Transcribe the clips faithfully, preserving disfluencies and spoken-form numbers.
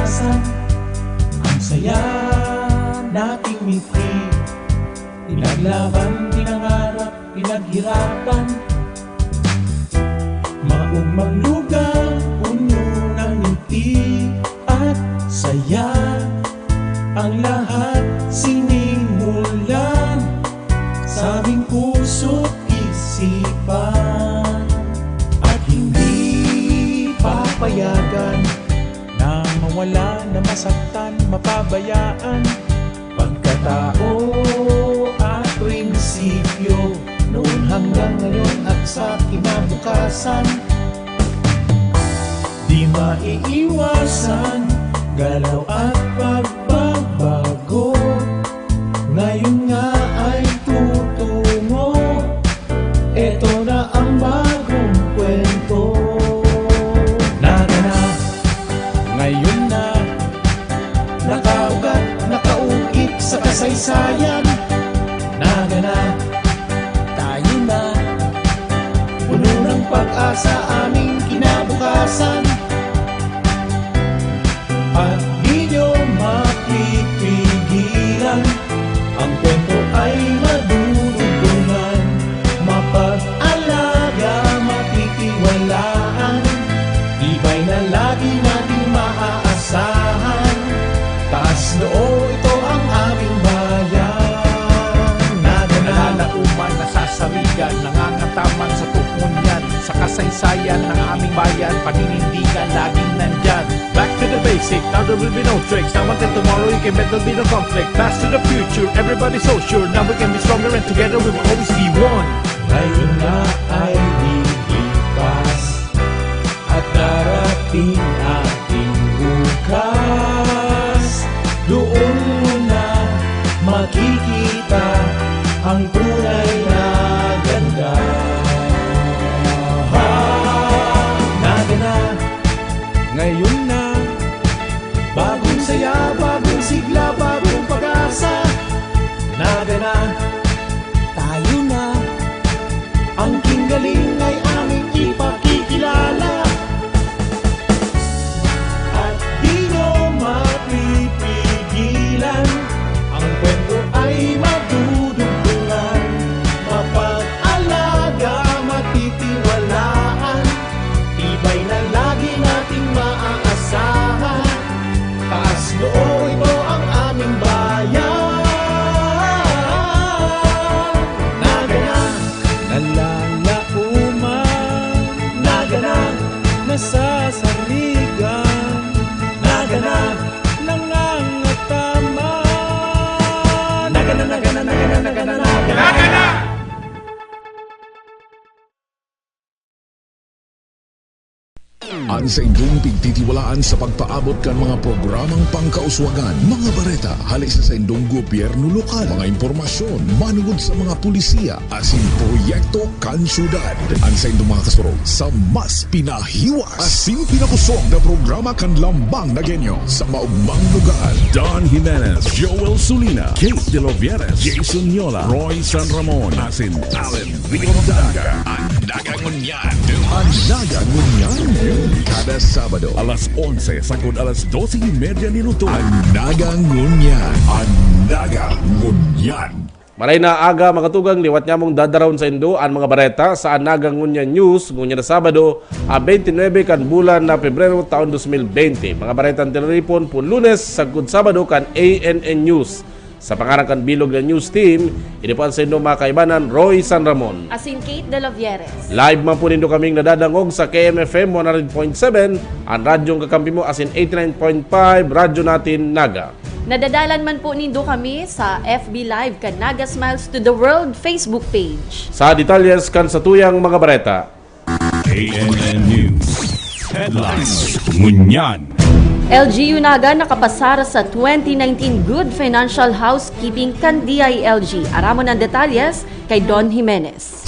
Ang saya nating mitri, pinaglaban, pinangarap, pinaghirapan. Maugmang lugar, puno ng ngiti at saya. Ang lahat sinimulan sa aming puso't isipan. At hindi papayagan na mawala, na masaktan, mapabayaan. Pagkatao at prinsipyo, noon hanggang ngayon at sa kinabukasan. Di maiiwasan, galaw at pagbabago. Ngayon nga ay tutungo. Eto na ang bagong kwento. Naganap, ngayon na, nakaugat, nakaukit sa kasaysayan. Naganap, tayo na, puno ng pag-asa aming kinabukasan. At di nyo mapipigilan, ang kwento ay madudugtungan. Mapag-alaga, matitiwalaan, tibay na lagi nating maaasahan. Taas noo, ito ang aming bayan. Naganap, nalalauman, nasasarigan, nangangataman sa tukunyan, sa kasaysayan ng aming bayan, paninindigan, laging nandyan. Back to the basic, now there will be no tricks. Now until tomorrow, you can bet there'll be no conflict. Past to the future, everybody so sure. Now we can be stronger and together we will always be one. Ngayon na ay lilipas at darating ating bukas. Doon mo na makikita ang tunay na ganda. Naganap, ngayon na, bagong saya, bagong sigla, bagong pag-asa. Naganap, tayo na, ang kinggaling ay aming ipakikilala. At di nyo mapipigilan, ang kwento ay madudugtungan. Mapag-alaga, matitiwalaan, tibay na lagi nating maaasahan. Taas noo, ito ang aming bayan. Naganap, nalalauman. Naganap, nasasarigan. Naganap, nangangataman. Naganap, naganap, naganap, naganap, naganap. An saindong pigtitiwalaan sa pagpaabot kan mga programang pangkauswagan, mga bareta hale sa saindong gobyerno lokal, mga impormasyon manugod sa mga pulisiya asin proyekto kan syudad. An saindong mga kasurog sa mas pinahiwas asin pinakosog na programa kan Lambang na Genyo sa maugmang lugar. Don Jimenez, Joel Sulina, Kate De Lovieres, Jason Yola, Roy San Ramon, asin Allen Rio Daga. An Daga Ngunyan. An Daga Ngunyan. Kada Sabado, alas onse sagkod alas dose y media nin utog. An Daga Ngunyan. An Daga Ngunyan. Maray na aga, mga tugang, liwat nyamong dadarawon saindo an mga bareta sa An Daga Ngunyan News, ngunyan na Sabado, a, twenty-nine kan bulan na Pebrero, taon dos mil bente. Mga baretang tiniripon po Lunes sagkod Sabado kan A N N News. Sa pangaran kan bilog na news team, ini po an saindo mga kaibanan, Roy San Ramon. Asin Kate De Lovieres. Live man po nindo kaming nadadangog sa K M F M one hundred point seven, an radyong kakampi mo, asin eighty-nine point five, Radyo Natin Naga. Nadadalan man po nindo kami sa F B Live kan Naga Smiles to the World Facebook page. Sa detalyes kan satuyang mga bareta. A N N News Headlines. Ngunyan. L G U Naga nakapasar sa twenty nineteen Good Financial Housekeeping kan D I L G. Aramon an detalyes kay Don Jimenez.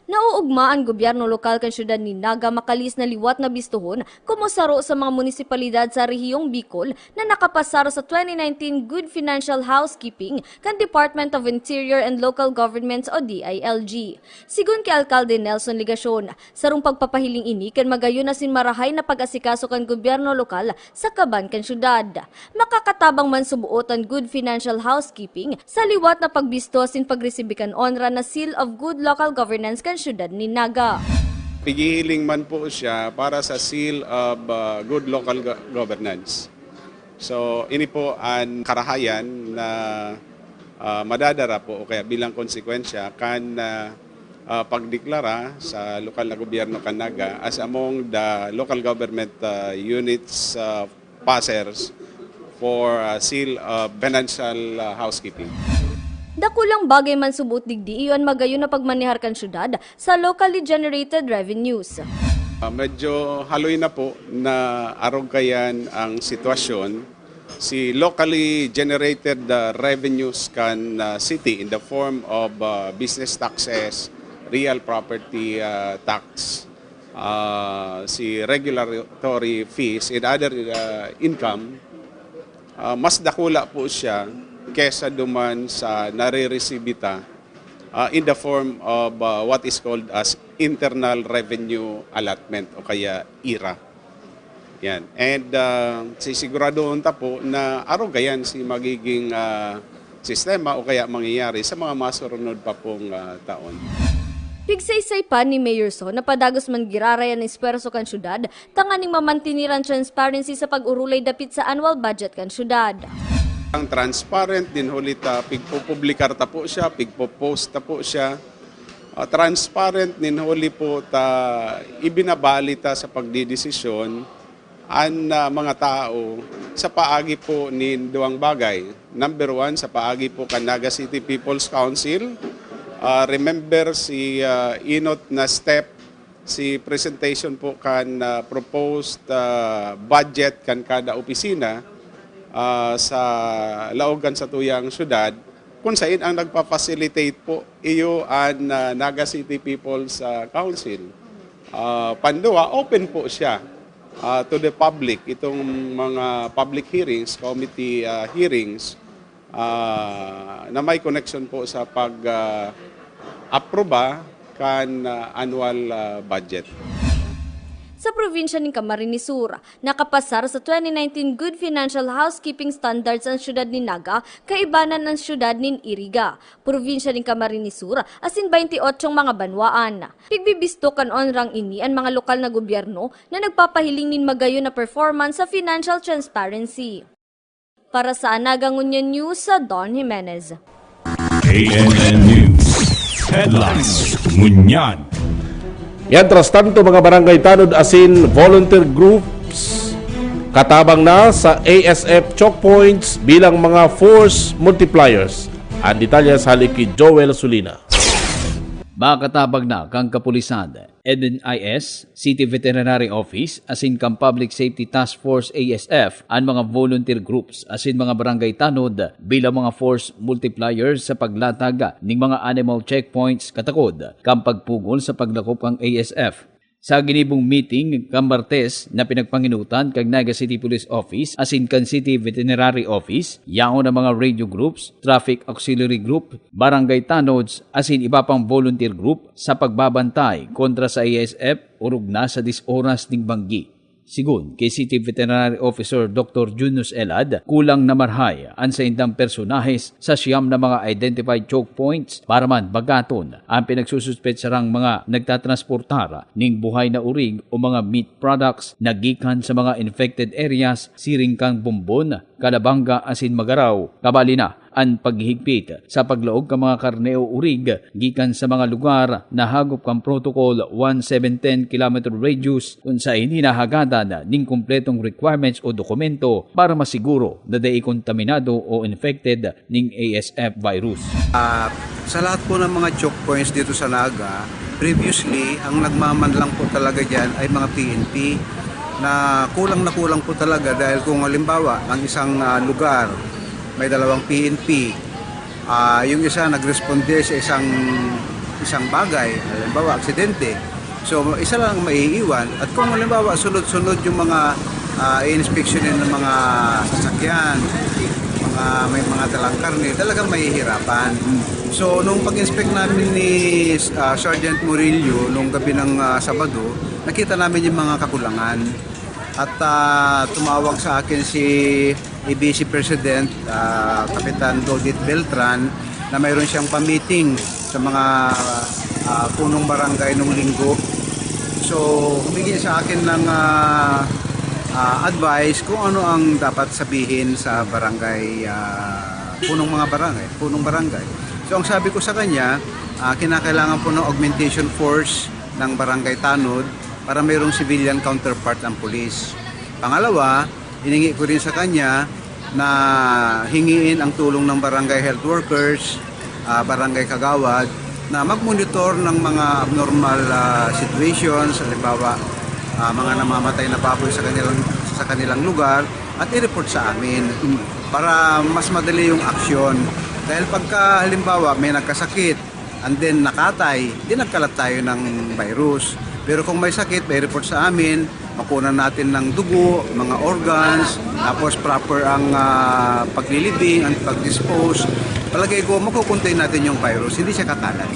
No Nauugma an gobyerno lokal kan siyudad nin Naga makalis na liwat na bistohon komo saro sa mga munisipalidad sa rehiyong Bicol na nakapasar sa twenty nineteen Good Financial Housekeeping kan Department of Interior and Local Governments o D I L G. Sigon ki Alkalde Nelson Legacion, sarong pagpapahiling ini kan magayon asin marahay na pag-asikaso kan gobyerno lokal sa kaban kan syudad. Makakatabang man suboot an good financial housekeeping sa liwat na pagbisto asin pagresibi kan onra na Seal of Good Local Governance kan siyudad nin Naga. Pighihiling man po siya para sa Seal of uh, Good Local Go- Governance. So, ini po ang karahayan na uh, madadara po o kaya bilang konsekwensya kan uh, uh, pagdeklara sa lokal na gobyerno kan Naga as among the local government uh, units uh, passers for uh, Seal of Financial uh, Housekeeping. Dakulang bagay man suboot digdi iyo an magayon na pagmanehar kan syudad sa locally generated revenues. Uh, medyo haloy na po na arog kayan ang sitwasyon. Si locally generated uh, revenues kan uh, city in the form of uh, business taxes, real property uh, tax, uh, si regulatory fees and other uh, income, uh, mas dakula po siya kesa duman sa nare-receive ta uh, in the form of uh, what is called as internal revenue allotment o kaya IRA. Yan. And uh, sisiguradoon ta po na aruga yan si magiging uh, sistema o kaya mangyayari sa mga masurunod pa pong uh, taon. Pigsaysay pa ni Mayor So na padagos man giraray an espuwerso kan syudad tanganing mamantenir an transparency sa pag-urulay dapit sa annual budget kan syudad. Ang transparent din huli ta, pigpupublikar ta po siya, pigpo-post ta po siya. Uh, transparent nin huli po ta ibinabali ta sa pagdidesisyon an uh, mga tao sa paagi po nin duwang bagay. Number one, sa paagi po kan Naga City People's Council. Uh, remember si uh, inot na step si presentation po kan uh, proposed uh, budget kan kada opisina uh, sa laog kan satuyang syudad, kung sain ang nagpa-facilitate po iyo an uh, Naga City People's uh, Council. Uh, pandua, open po siya uh, to the public, itong mga public hearings, committee uh, hearings uh, na may connection po sa pag uh, aproba kan uh, annual uh, budget. Sa probinsya nin Camarines Sur, nakapasar sa twenty nineteen Good Financial Housekeeping Standards an siyudad nin Naga, kaibanan an siyudad nin Iriga, probinsya nin Camarines Sur, asin baynti otsong mga banwaan. Pigbibisto kan onrang ini an mga lokal na gobyerno na nagpapahiling nin magayon na performance sa financial transparency. Para sa Anaga Ngunyan News, sa Don Jimenez. A N N News Headlines. Ngunyan. Mientras tanto, mga barangay tanod asin volunteer groups katabang na sa A S F choke points bilang mga force multipliers. Ang detalye sa halik ki Joel Sulina. Makatabang na kan kapulisan, N N I S, City Veterinary Office asin kan Public Safety Task Force, A S F, an mga volunteer groups asin mga barangay tanod bilang mga force multipliers sa paglatag ning mga animal checkpoints katakod kan pagpugol sa paglakop kan A S F. Sa ginibong meeting kan Martes na pinagpanginutan kan Naga City Police Office asin kan City Veterinary Office, yaon ang mga radio groups, traffic auxiliary group, barangay tanods asin iba pang volunteer group sa pagbabantay kontra sa A S F orog na sa dis oras ning banggi. Sigon ki City Veterinary Officer Doctor Junus Elad, kulang na marhay an saindang personahes sa siyam na mga identified choke points para man bagaton an pinagsususpetsarang mga nagtatransportar ning buhay na urig o mga meat products na gikan sa mga infected areas siring kan Bombon, Calabanga asin Magarao, kabali na an paghihigpit sa paglaog kan mga karne o urig gikan sa mga lugar na hagop kan Protocol one seven ten kilometer radius, kun saen hinahagadan nin kumpletong requirements o dokumento para masiguro na dai kontaminado o infected ning A S F virus. At sa lahat po ng mga choke points dito sa Naga, previously, ang nagmamanlang po talaga dyan ay mga P N P na kulang na kulang po talaga dahil kung halimbawa, ang isang ah, lugar may dalawang P N P, ah, yung isa nagresponde sa isang isang bagay, halimbawa aksidente. So, isa lang ang maiiwan. At kung halimbawa sunod-sunod yung mga, ah, i-inspeksyonin ng mga sasakyan, mga, may mga dalang karne, talagang mahihirapan. So, nung pag-inspect namin ni, ah, Sergeant Murillo nung gabi ng, ah, Sabado, nakita namin yung mga kakulangan. At, ah, tumawag sa akin si A B C President, ah, Kapitan Dodit Beltran, na mayroon siyang pa-meeting sa mga, ah, punong barangay nung linggo. So, humingi sa akin ng, ah, ah, advice kung ano ang dapat sabihin sa barangay, ah, punong mga barangay, punong barangay. So, ang sabi ko sa kanya, ah, kinakailangan po ng augmentation force ng Barangay Tanod para mayroong civilian counterpart ang pulis. Pangalawa, hiningi ko rin sa kanya na hingiin ang tulong ng barangay health workers, ah, barangay kagawad, na mag-monitor ng mga abnormal, ah, situations, halimbawa, ah, mga namamatay na baboy sa kanilang, sa kanilang lugar, at i-report sa amin para mas madali yung aksyon. Dahil pagka halimbawa may nagkasakit, and then nakatay, di nagkalat tayo ng virus. Pero kung may sakit, may report sa amin, makunan natin ng dugo, mga organs, tapos proper ang, ah, paglilibing, ang pag-dispose. Palagay ko, makukontain natin yung virus, hindi siya kakalat.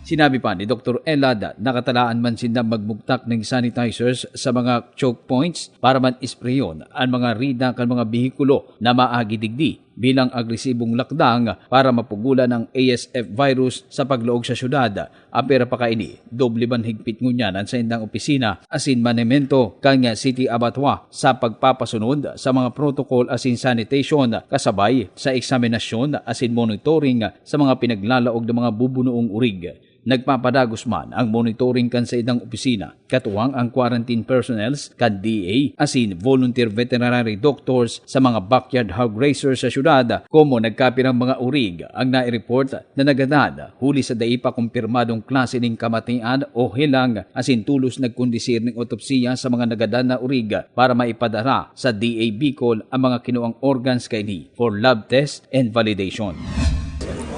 Sinabi pa ni Doktor Elad, nakatalaan man sinda magmugtak ning sanitizers sa mga choke points para man ispreyon an mga rida kan mga behikulo na maagi digdi bilang agresibong lakdang para mapugulan ang A S F virus sa paglaog sa syudad. Apwera pa kaini, doble man higpit ngunyan an saindang opisina asin manimento kan City Abattoir sa pagpapasunod sa mga protocol asin sanitation kasabay sa eksaminasyon asin monitoring sa mga pinaglalaog na mga bubunoong urig. Nagpapadagos man ang monitoring kan saindang opisina, katuwang ang quarantine personnels kan D A asin volunteer veterinary doctors sa mga backyard hog raisers sa syudad, komo nagkapirang mga urig ang naireport na nagadan huli sa dai pa kumpirmadong klase ning kamatian o helang asin tolos nagkondisir ning otopsiya sa mga nagadan na urig para maipadara sa D A Bicol ang mga kinuang organs kaini for lab test and validation.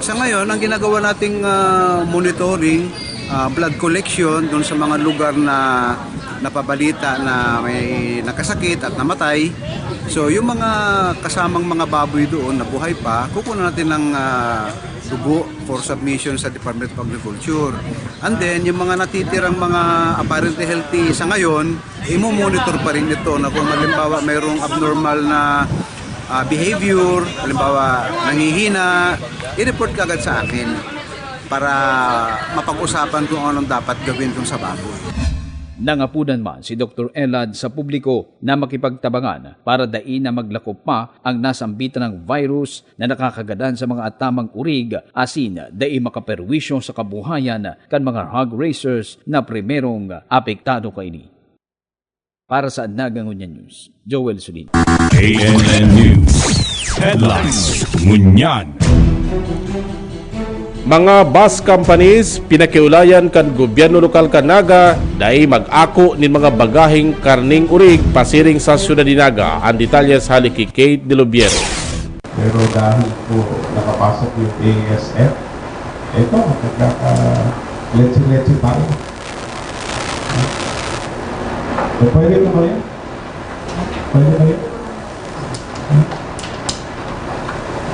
Sa ngayon, ang ginagawa nating, ah, monitoring, ah, blood collection doon sa mga lugar na napabalita na may nakasakit at namatay. So, yung mga kasamang mga baboy doon na buhay pa, kukunan natin ng, ah, dugo for submission sa Department of Agriculture. And then, yung mga natitirang mga apparently healthy sa ngayon, imo-monitor pa rin ito na kung halimbawa mayroong abnormal na, ah, behavior, halimbawa nanghihina, i-report ka agad sa amin para mapag-usapan kung anong dapat gawin dun sa baboy. Nangapudan man si Doktor Elad sa publiko na makipagtabangan para dai na maglakop pa ang nasambitang virus na nakakagadan sa mga atamang urig asin dai makaperwisyo sa kabuhayan kan mga hog raisers na primerong apektado kaini. Para sa Naga Ngunyan News, Joel Sulin. A N N News Headlines Ngunyan. Mga bus companies pinakiulayan kan gobyerno lokal kan Naga dai mag-ako nin mga bagaheng karneng urig pasiring sa syudad ni Naga. Ang detalye sa hali ki Kate De Lobiero. Pero dahil po nakapasok yung A S F, ito, nagkaka-letse-letse tayo. So, pwede na ba yan? Pwede ba yan?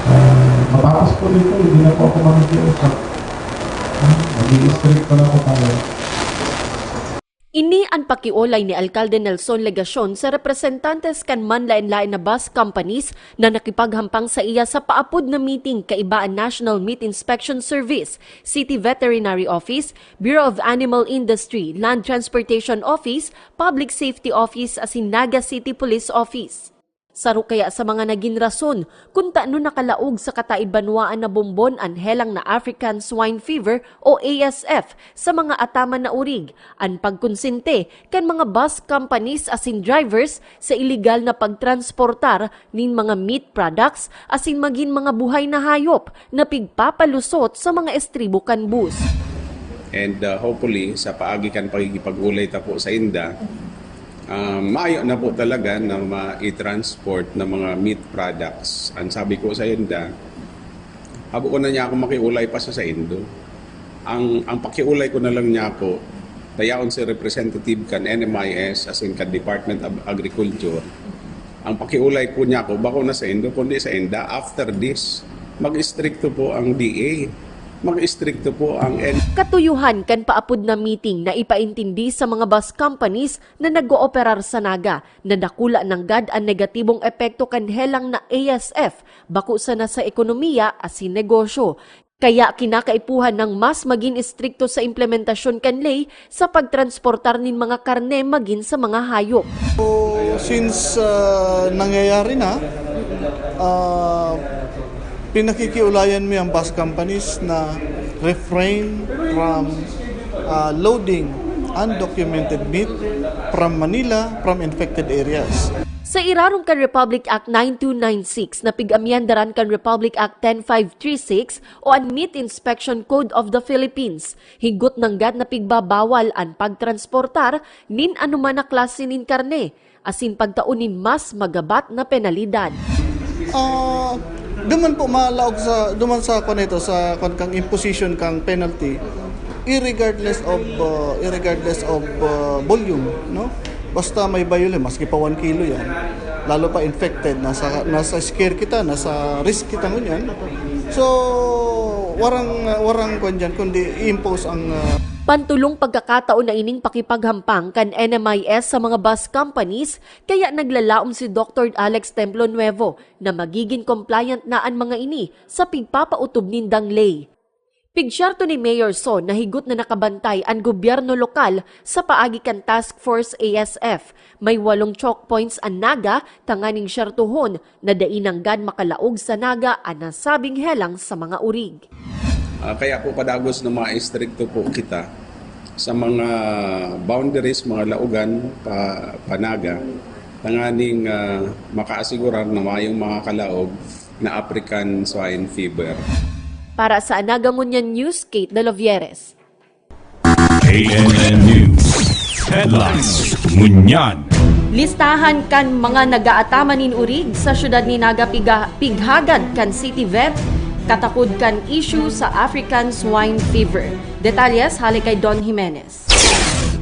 Ah, matapos po nito, hindi na po ako makikiusap. Mag-i-strict pa lang po tayo. Ini an pakiolay ni Alkalde Nelson Legacion sa representantes kan manlaen-laen na bus companies na nakipaghampang saiya sa paapod na meeting kaiba an National Meat Inspection Service, City Veterinary Office, Bureau of Animal Industry, Land Transportation Office, Public Safety Office asin Naga City Police Office. Saro kaya sa mga nagin rason kun tano nakalaog sa kataibanwaan na bombon an helang na African Swine Fever o A S F sa mga ataman na urig, an pagkonsente kan mga bus companies asin drivers sa iligal na pagtransportar nin mga meat products asin magin mga buhay na hayop na pigpapalusot sa mga estribo kan bus. And, uh, hopefully, sa paagi kan pakikipag-ulay ta po sa inda, um, maayo na po talaga na ma-transport na mga meat products. Ang sabi ko sa inda, habo ko na niya ako makiulay pa sa saindo. Ang, ang pakiulay ko na lang niya po, tayaon si representative kan N M I S, as in kan Department of Agriculture. Ang pakiulay ko niya po, bako na sa indo, kundi sa inda, after this, mag-istrikto po ang D A. Mag-istrikto po ang N- Katuyuhan kan paapod na meeting na ipaintindi sa mga bus companies na nag-ooperar sa Naga na dakula nanggad an negatibong epekto kan helang na A S F, bako sana sa ekonomiya asin negosyo. Kaya kinakaipuhan ng mas magin istrikto sa implementasyon kan ley sa pagtransportar nin mga karne magin sa mga hayop. So, since uh, nangyayari na, uh, pinakikiulayan mi ang bus companies na refrain from uh, loading undocumented meat from Manila, from infected areas. Sa irarom kan Republic Act nine two nine six na pig-amyendaran kan Republic Act ten five three six o an Meat Inspection Code of the Philippines, higot nanggad na pigbabawal an pagtransportar nin anoman na klase nin karne, asin pagtao nin mas magabat na penalidad. Ah, duman po malaog sa duman sa kwan ito sa kwan kang imposition kang penalty, irregardless of uh, irregardless of uh, volume, no? Basta may violation, maski pa one kilo yan, lalo pa infected, nasa, nasa scare kita, nasa risk kita ngunyan. So, warang, warang kwan dyan, kundi i-impose ang uh, Pantulong pagkakataon na ining pakipaghampang kan N M I S sa mga bus companies, kaya naglalaom si Doctor Alex Templo Nuevo na magiging compliant na an mga ini sa pigpapautob nindang ley. Pigsyerto ni Mayor Son na higot na nakabantay an gobyerno lokal sa paagi kan Task Force A S F. May walong choke points an Naga tanganing syertohon na dai nanggad makalaog sa Naga an nasabing helang sa mga urig. Ah, kaya po padagos na mga istrikto po kita sa mga boundaries, mga laogan pa, pa Naga, tanganing ah, makaasigurar na mayong mga kalaog na African Swine Fever. Para sa Anaga Ngunyan News, Kate Dalovieres. A N N News Headlines Ngunyan. Listahan kan mga nagaataman nin urig sa syudad ni Naga piga, pighagad kan City Vet, katakod kan issue sa African Swine Fever. Detalles hale kay Don Jimenez.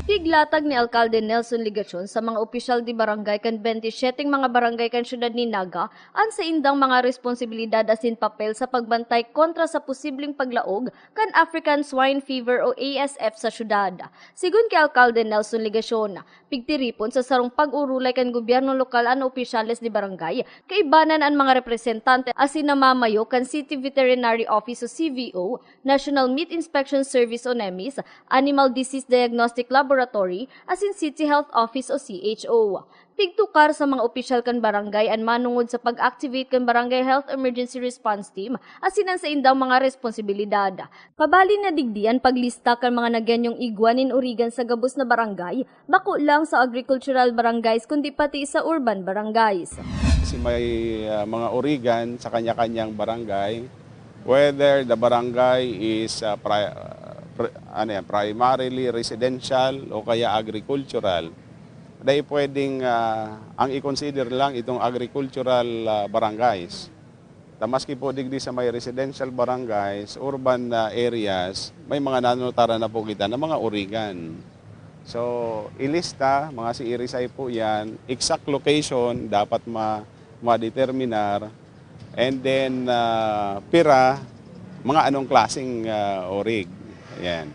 Piglatag ni Alkalde Nelson Legacion sa mga opisyal di barangay kan bente y siyete mga barangay kan syudad ni Naga an saindang mga responsibilidad asin papel sa pagbantay kontra sa posibleng paglaog kan African Swine Fever o A S F sa syudad. Sigon ki Alkalde Nelson Legacion, pigtiripon sa sarong pag-urulay kan gobyerno lokal an opisyales de barangay, kaibanan an mga representante asin namamayo kan City Veterinary Office o C V O, National Meat Inspection Service o nemis, Animal Disease Diagnostic Laboratory, asin City Health Office o C H O. Pigtukar sa mga opisyal kan barangay an manongod sa pag-activate kan Barangay Health Emergency Response Team asin an saindang mga responsibilidad. Pabali na digdi an paglista kan mga nagyanyong igwa nin urigan sa gabos na barangay, bako lang sa agricultural barangays kundi pati sa urban barangays. Kasi may ah, mga urigan sa kanya-kanyang barangay, whether the barangay is ah, pri- ah, pri- ano yan, primarily residential o kaya agricultural, dahil pwedeng ah, ang i-consider lang itong agricultural ah, barangays. Ta maski po digdi sa may residential barangays, urban ah, areas, may mga nanonotaran na po kita ng mga urigan. So, ilista, mga si irisay po yan, exact location dapat ma ma-determinar, and then ah, pira, mga anong klaseng ah, urig. Ayan.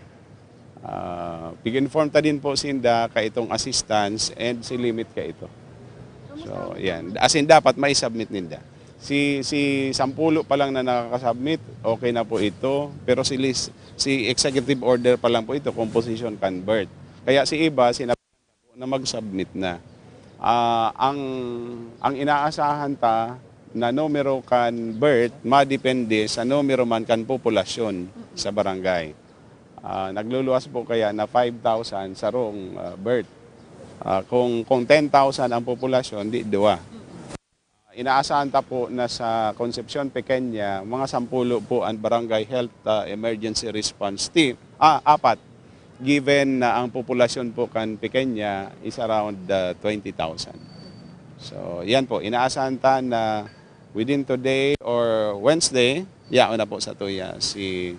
Ah, pig-inform ta din po sinda ka itong assistance and si limit ka ito. So, yan. As in, dapat mai-submit ninda. Si, si Sampulo pa lang na nakaka-submit, okay na po ito. Pero si, lis- si executive order pa lang po ito, composition convert. Kaya si iba, sinabi na mag-submit na. Ah, ang, ang inaasahan ta na numero kan birth, madepende sa numero man kan populasyon sa barangay. Ah, nagluluwas po kaya na five thousand sarong ah, birth. Ah, kung, kung ten thousand ang populasyon, di dua. Inaasahan ta po na sa Concepcion Pequeña, mga sampulo po ang Barangay Health ah, Emergency Response Team. Ah, apat. Given na ang populasyon po kan Pequeña is around ah, twenty thousand. So, yan po. Inaasahan ta na within today or Wednesday, yaon na po sa tuya si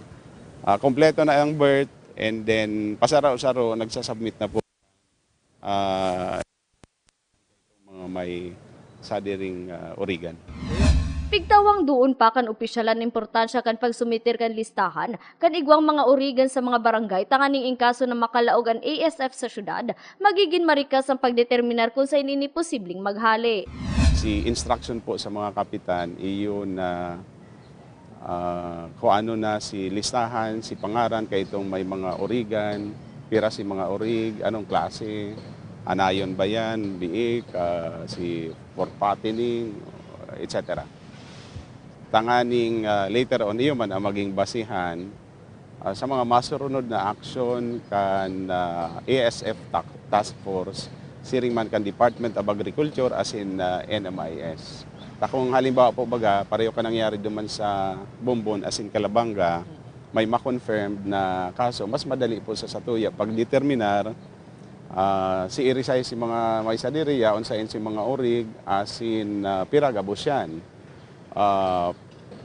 Ah, kompleto na ang berth, and then pasaro-saro nagsasubmit na po, ah, mga may sadiring, ah, urigan. Pigtawang duon pa kan opisyal an importansya kan pagsumitir kan listahan kan igwang mga urigan sa mga barangay, tanganing in kaso na makalaog an A S F sa syudad, magigin marikas ang pagdeterminar kung sain ini posibleng maghale. Si instruction po sa mga kapitan, iyon na, ah, kung ano na si listahan, si pangaran, kaitong may mga urigan, pira si mga urig, anong klase, anayon ba yan, biik, ah, si four fattening, et cetera. Tanganing, ah, later on, iyo man ang maging basihan, ah, sa mga masurunod na aksyon kan, ah, A S F ta-, Task Force, siring man kan Department of Agriculture asin, ah, N M I S. Ta kung halimbawa po baga, pareho ka nangyari duman sa Bombon asin Calabanga, may ma-confirmed na kaso, mas madali po sa satuya pagdeterminar, ah, si irisay si mga may sadiri, yaon sain si mga urig, asin, ah, pira gabos yan. Ah,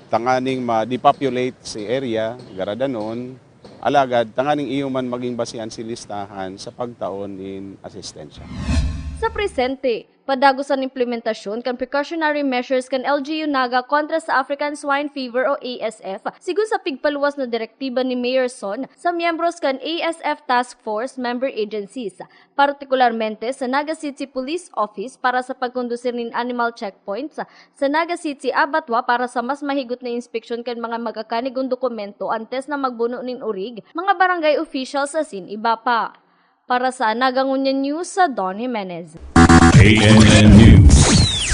tanganing ma-depopulate si area, garadanon, alagad tanganing iyo man maging basihan si listahan sa pagtaon nin asistensya. Sa presente, padagos an implementasyon kan precautionary measures kan L G U Naga kontra sa African Swine Fever o A S F, sigon sa pigpaluwas na direktiba ni Mayor Son sa miyembros kan A S F Task Force member agencies, partikularmente sa Naga City Police Office para sa pagkondusir nin animal checkpoints, sa Naga City Abattoir para sa mas mahigot na inspeksyon kan mga magkakanigong dokumento antes na magbuno nin urig, mga barangay officials asin iba pa. Para sa Naga Ngunyan News, sa Don Jimenez. A N N News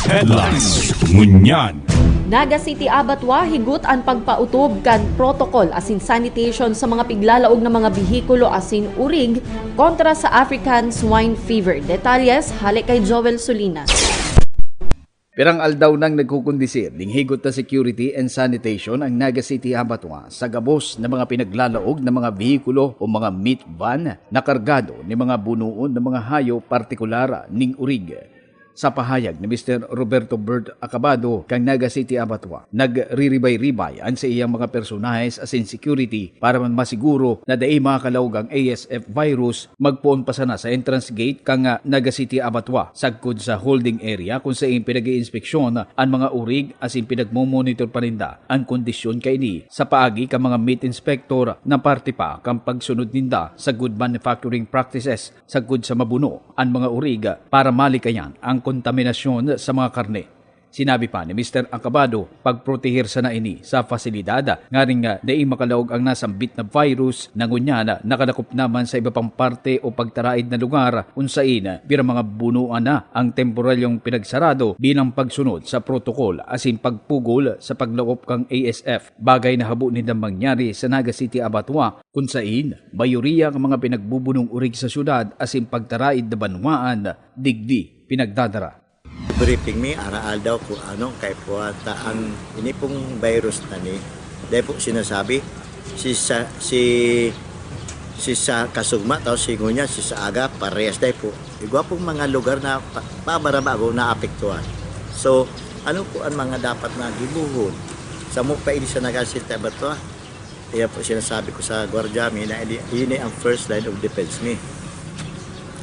Headlines. Ngunyan. Naga City Abattoir higot an pagpautob kan protocol asin sanitation sa mga piglalaog na mga behikulo asin urig kontra sa African Swine Fever. Detalles hale kay Joel Solinas. Pirang aldaw nang nagkukondisir ning higot na security and sanitation ang Naga City Abattoir sa gabos na mga pinaglalaog na mga behikulo o mga meat van na kargado ni mga bunoon na mga hayop, partikular ning urig. Sa pahayag ni Mister Roberto Bert Acabado kan Naga City Abattoir, nagriribay-ribay an saiyang mga personahes asin security para man masiguro na dai makakalaog ang A S F virus magpoon pa sana sa entrance gate kan Naga City Abattoir sagkod sa holding area kun sain pinag-iinspeksyon an mga urig asin pinagmo-monitor pa ninda an kondisyon kaini sa paagi kan mga meat inspector na parte pa kan pagsunod ninda sa good manufacturing practices sagkod sa mabuno an mga urig para malikayan ang kontaminasyon sa mga karne. Sinabi pa ni Mister Acabado, pagprotehir sana ini sa pasilidad, nganing dai makalaog ang nasambit na virus na ngunyan nakadakop naman sa iba pang parte o pagtaraid na lugar kun sain pira mga bunoan na ang temporalyong pinagsarado bilang pagsunod sa protokol asin pagpugol sa paglakop kan A S F. Bagay na habo nindang mangyari sa Naga City Abattoir kun sain mayoriya kan mga pinagbubunong urig sa syudad asin pagtaraid na banwaan digdi pinagdadara. Briefing mi araw-aldaw kung ano ang kaipuhan ta ang ini pong virus na ni. Dahil po sinasabi, si sa, si, si sa Kasugma, tapos si Ngunya, si sa Aga, parehas dahil po. Igwa pong mga lugar na pa, pabarabago naapektuhan. So, ano po ang mga dapat na gibuhon? Sa mo pa ini sa Naga City Abattoir, Kaya po sinasabi ko sa gwardiya mi na ini, ini ang first line of defense mi.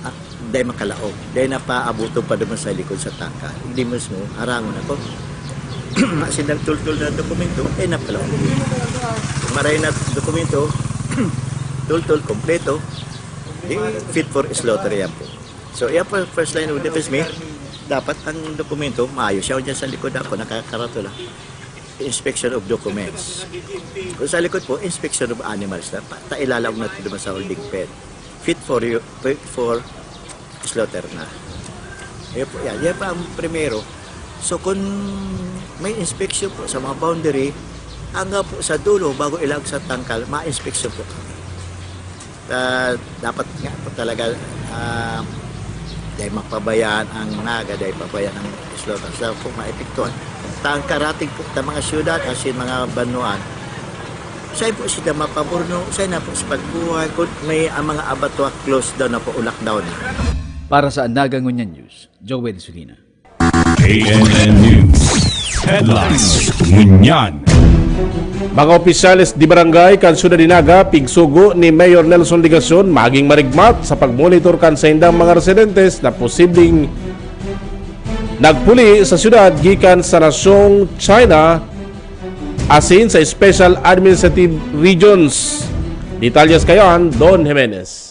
Ah, dahil makalaog. Dahil napaabuto pa naman sa likod sa tangka. Hindi mismo, harangon ako. Sindang tultol na dokumento, eh napalaog. Maray na dokumento, tultol, kompleto, di fit for slaughter yan po. So, yan po, first line of defense mi, dapat ang dokumento, maayos siya dyan sa likod ako, nakakaratula. Inspection of documents. Kung sa likod po, inspection of animals na pa, ta ilalaog natin naman sa holding pen. Fit for you, fit for slaughter na. Yan po, yan. Yan pa ang primero. So kung may inspection po sa mga boundary, hanggang po sa dulo, bago ilaog sa tangkal, ma-inspection po kami. Ah, dapat nga po talaga, ah, dahil mapabayaan ang Naga, dahil pabayaan ang slaughter sa po maepektuhan. Ta ang karatig po ta mga syudad, asin mga banwaan, sain po sila mapaburno, sain na po sa pagbuhay, kung may ang mga abattoir close down na po o lockdown na. Para sa Naga Ngunyan News, Joel Sulina. A N N News Headlines. Ngunyan. Mga opisyales di barangay kan syudad ni Naga, pigsugo ni Mayor Nelson Legacion maging marigmat sa pagmonitor kan saindang mga residentes na posibleng nagpuli sa syudad gikan sa nasyong China asin sa Special Administrative Regions. Detalyes kayan, Don Jimenez.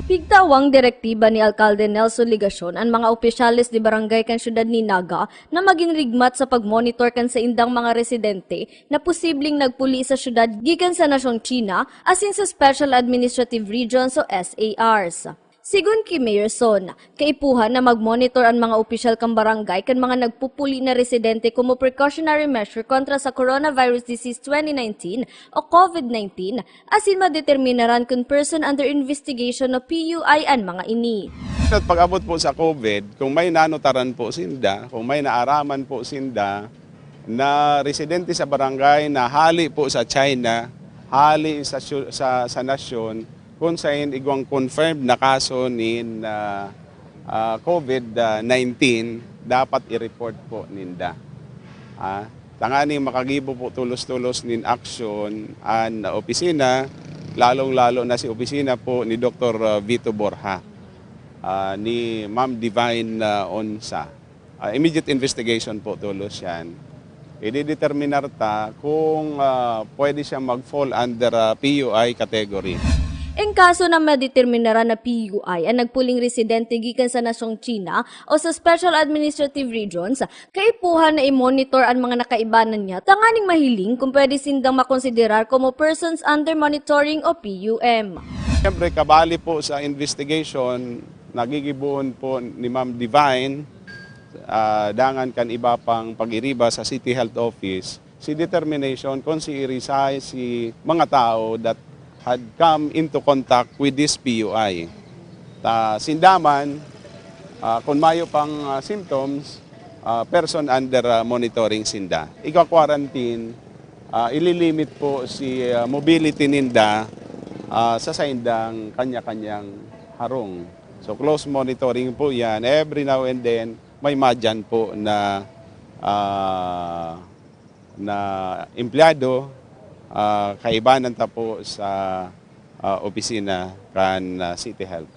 Pigtawang direktiba ni Alkalde Nelson Legacion an mga opisyales di barangay kan syudad ni Naga na magin rigmat sa pagmonitor kan saindang mga residente na posibleng nagpuli sa syudad gikan sa nasyong China asin sa Special Administrative Regions o S A Rs. Sigon ki Mayor Son, kaipuhan na magmonitor an mga opisyal kan barangay kan mga nagpupuli na residente komo precautionary measure kontra sa coronavirus disease twenty nineteen o COVID nineteen asin madeterminaran kun person under investigation o P U I an mga ini. At pag-abot po sa COVID, kung may nanotaran po sinda, kung may naaraman po sinda na residente sa barangay na hali po sa China, hali sa, syu- sa, sa nasyon, kung sain igwang confirmed na kaso nin ah, ah, COVID nineteen, dapat i-report po ninda. Ah, tanganing makagibo po tulos-tulos nin aksyon an opisina, lalong-lalo na si opisina po ni Doktor Vito Borja, ah, ni Ma'am Divine ah, Onsa. Ah, immediate investigation po tulos yan. Idideterminar ta kung ah, pwede siyang mag-fall under ah, P U I category. En kaso na madeterminaran na P U I an nagpuling residente gikan sa nasyong China o sa Special Administrative Regions, kaipuhan na i-monitor an mga nakaibanan niya tanganing mahiling kung pwede sindang makonsiderar komo persons under monitoring o P U M. Siyempre, kabali po sa investigation, nagigibohon po ni Ma'am Divine, ah, dangan kan iba pang pag-iriba sa City Health Office, si determination kung si irisay si mga tao that had come into contact with this P U I. Ta sinda man, ah, kung mayo pang ah, symptoms, ah, person under ah, monitoring sinda. Ika-quarantine, ah, ililimit po si ah, mobility ninda ah, sa saindang kanya-kanyang harong. So close monitoring po yan. Every now and then, may madyan po na ah, na empleyado, ah, kaibanan ta po sa ah, opisina kan ah, City Health.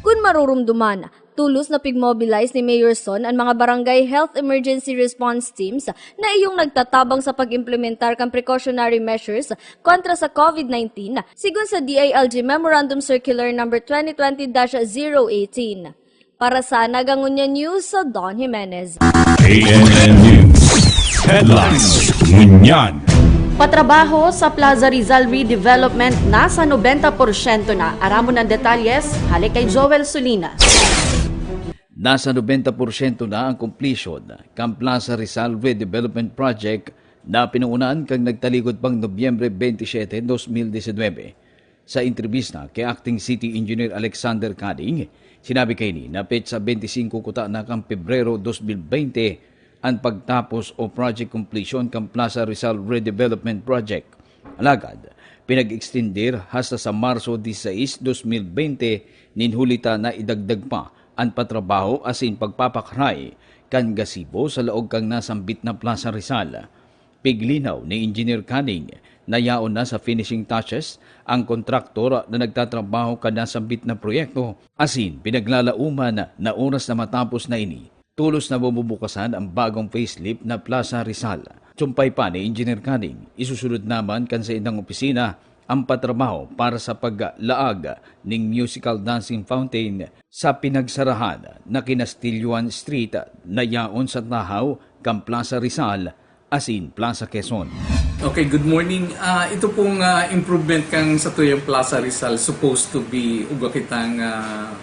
Kun marurumduman, tulos na pigmobilize ni Mayor Son an mga barangay health emergency response teams na iyong nagtatabang sa pag-implementar kan precautionary measures kontra sa COVID nineteen, sigon sa D I L G Memorandum Circular Number twenty twenty dash zero eighteen. Para sa Nagangunya News, sa Don Jimenez. A N N News Headlines. Ngunyan. Patrabaho sa Plaza Rizal Redevelopment nasa nobenta porsyento na. Aramon ang detalyes, hale kay Joel Solinas. Nasa nobenta porsyento na ang completion kan Plaza Rizal Redevelopment Project na pinangunahan kan nagtalikod pang Nobyembre twenty-seven, twenty nineteen. Sa entrebista ki Acting City Engineer Alexander Kading, sinabi kaini na petsa twenty-five kuta na kan Pebrero twenty twenty an pagtapos o project completion kan Plaza Rizal Redevelopment Project. Alagad, pinag-extender hasta sa Marso diseis, dos mil bente, nin huli ta na idagdag pa an patrabaho asin pagpapakray kan gasibo sa laog kan nasambit na Plaza Rizal. Piglinaw ni Engineer Canning na yaon na sa finishing touches ang kontraktor na nagtatrabaho kan nasambit na proyekto, asin pinaglalauman na oras na matapos na ini, tolos na mabubukasan ang bagong facelift na Plaza Rizal. Sumpay pa ni Engineer Canning, isusunod naman kan saindang opisina ang patrabaho para sa paglaag ning musical dancing fountain sa pinagsarahan na Kinastilloan Street na yaon sa tahaw kan Plaza Rizal asin Plaza Quezon. Okay, good morning. Ah, ito pong ah, improvement kan satuyang Plaza Rizal supposed to be ugwa kitang ah,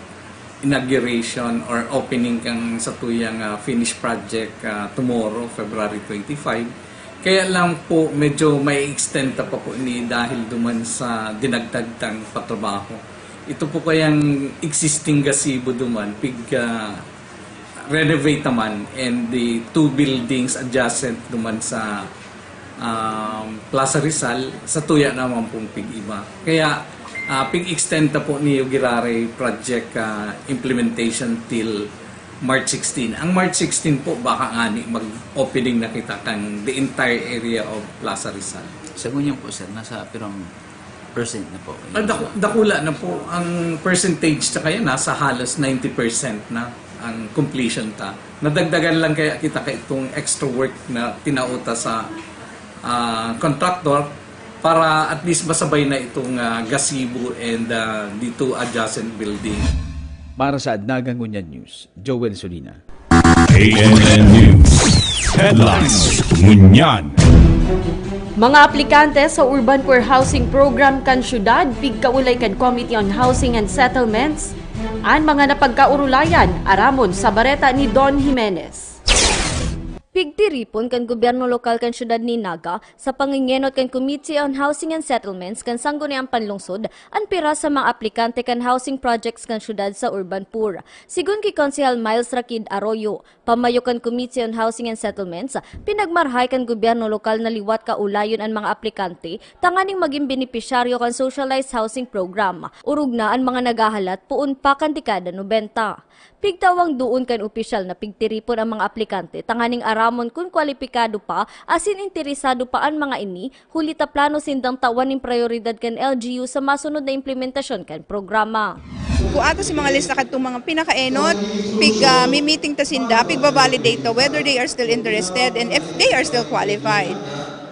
inauguration or opening kan satuyang ah, finished project ah, tomorrow, February twenty-five. Kaya lang po medyo may extend ta pa po ni dahil duman sa dinagdag tang patrabaho. Ito po kayang existing gazebo duman, pig ah, renovate naman, and the two buildings adjacent duman sa um, Plaza Rizal, sa tuya naman pong pig-iba. Kaya ah, pig-extend ta po niyo giraray project ah, implementation till March sixteen. Ang March sixteen po, baka ngani mag-opening na kita kan the entire area of Plaza Rizal. Sa ngunyan po, sir, nasa pirang percent na po? Ah, daku- dakula na po ang percentage ta kaya, nasa halos ninety percent na ang completion ta. Nadagdagan lang kaya kita kay itong extra work na tinao ta sa ah, contractor para at least masabay na itong ah, gazebo and ah, dito adjacent building. Para sa Adnaga Ngunyan News, Joel Solina. A M N News Headlines. Ngunyan. Mga aplikante sa Urban Poor Housing Program kan syudad, pigkaulay kan Committee on Housing and Settlements, an mga napagkaurulayan, aramon sa bareta ni Don Jimenez. Pigtiripon kan gobyerno lokal kan syudad ni Naga sa pangingenot kan Committee on Housing and Settlements kan Sangguniang Panlungsod an pira sa mga aplikante kan housing projects kan syudad sa Urban Poor. Sigon ki Konsehal Miles Rakid Arroyo, pamayo kan Committee on Housing and Settlements, pinagmarahay kan gobyerno lokal na liwat kaulayon an mga aplikante tanganing magin benepisyaryo kan Socialized Housing Program. Orog na an mga naghahalat poon pa kan dekada nobenta. Pigtawang doon kan opisyal na pigtiripon ang mga aplikante tanganing aramon kun kwalipikado pa asin interesado pa an mga ini, huli ta plano sindang tawan nin prayoridad kan L G U sa masunod na implementasyon kan programa. Kua ta si mga lista kadtong mga pinakaenot, pig ah, mi-meeting ta sinda, pigba-validate ta whether they are still interested and if they are still qualified.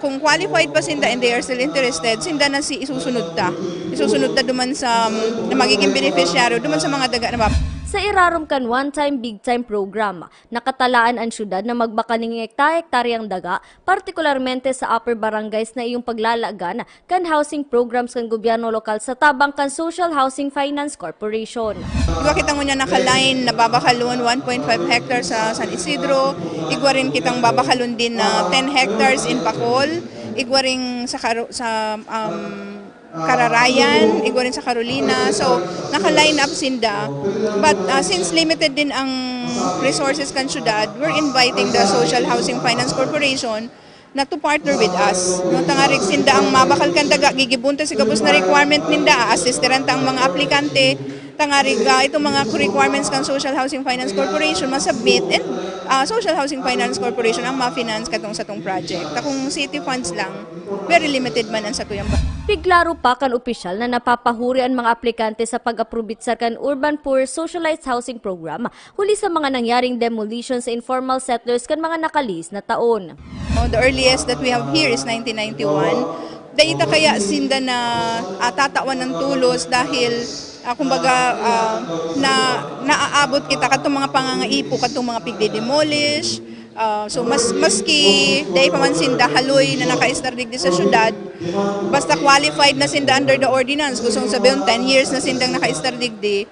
Kung qualified pa sinda and they are still interested, sinda na si isusunod ta. Isusunod ta duman sa um, na magiging beneficiaryo duman sa mga daga na map- Sa irarom kan One Time Big Time Program, nakatalaan an syudad na magbakal nin hekta-hektaryang daga, partikularmente sa upper barangays na iyong paglalagan kan housing programs kan gobyerno lokal sa tabang kan Social Housing Finance Corporation. Igwa kita ngunyan naka-line na babakalon one point five hectares sa San Isidro. Igwa rin kitang babakalon din na ten hectares in Pacol. Igwa rin sa, Karo- sa um, Cararayan, igwa rin sa Carolina. So, naka-line up sinda. But uh, since limited din ang resources kan syudad, we're inviting the Social Housing Finance Corporation na to partner with us. No, tangarig sinda ang mabakal kan daga, gigibon ta si gabos na requirement ninda, aasistiran ta ang mga aplikante, tangarig ah, itong mga requirements kan Social Housing Finance Corporation masubmit and ah, Social Housing Finance Corporation ang ma-finance katong satong project. Ta kung city funds lang, very limited man ang satuyang ba- Pigklaro pa kan opisyal na napapahuri an mga aplikante sa pag-aprobitsar kan Urban Poor Socialized Housing Program huli sa mga nangyaring demolition sa informal settlers kan mga nakalihis na taon. Oh, the earliest that we have here is nineteen ninety-one. Dai ta kaya sinda na ah, tatawan ng tulos dahil ah, kumbaga ah, na naaabot kita katong mga pangangaipo katong mga pigde-demolish. Ah, so mas maski dai pa man sinda haloy na nakaistar digdi sa syudad, basta qualified na sinda under the ordinance, gustong sabihin ten years na sindang nakaistar digdi,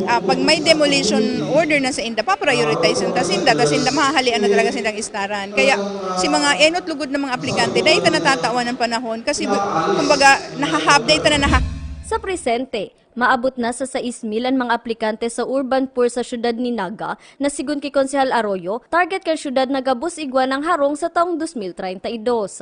ah, pag may demolition order na sa inda, paprioritize ta sinda, ta sinda mahahalian na talaga sindang istaran. Kaya si mga enot lugod na mga aplikante, dai ta natatawan ng panahon kasi kumbaga nahahab, dai ta na naha- Sa presente, maabot na sa sais mil an mga aplikante sa Urban Poor sa syudad ni Naga na sigon ki Konsehal Arroyo, target kan syudad na gabos igwa nang harong sa taong dos mil treinta y dos.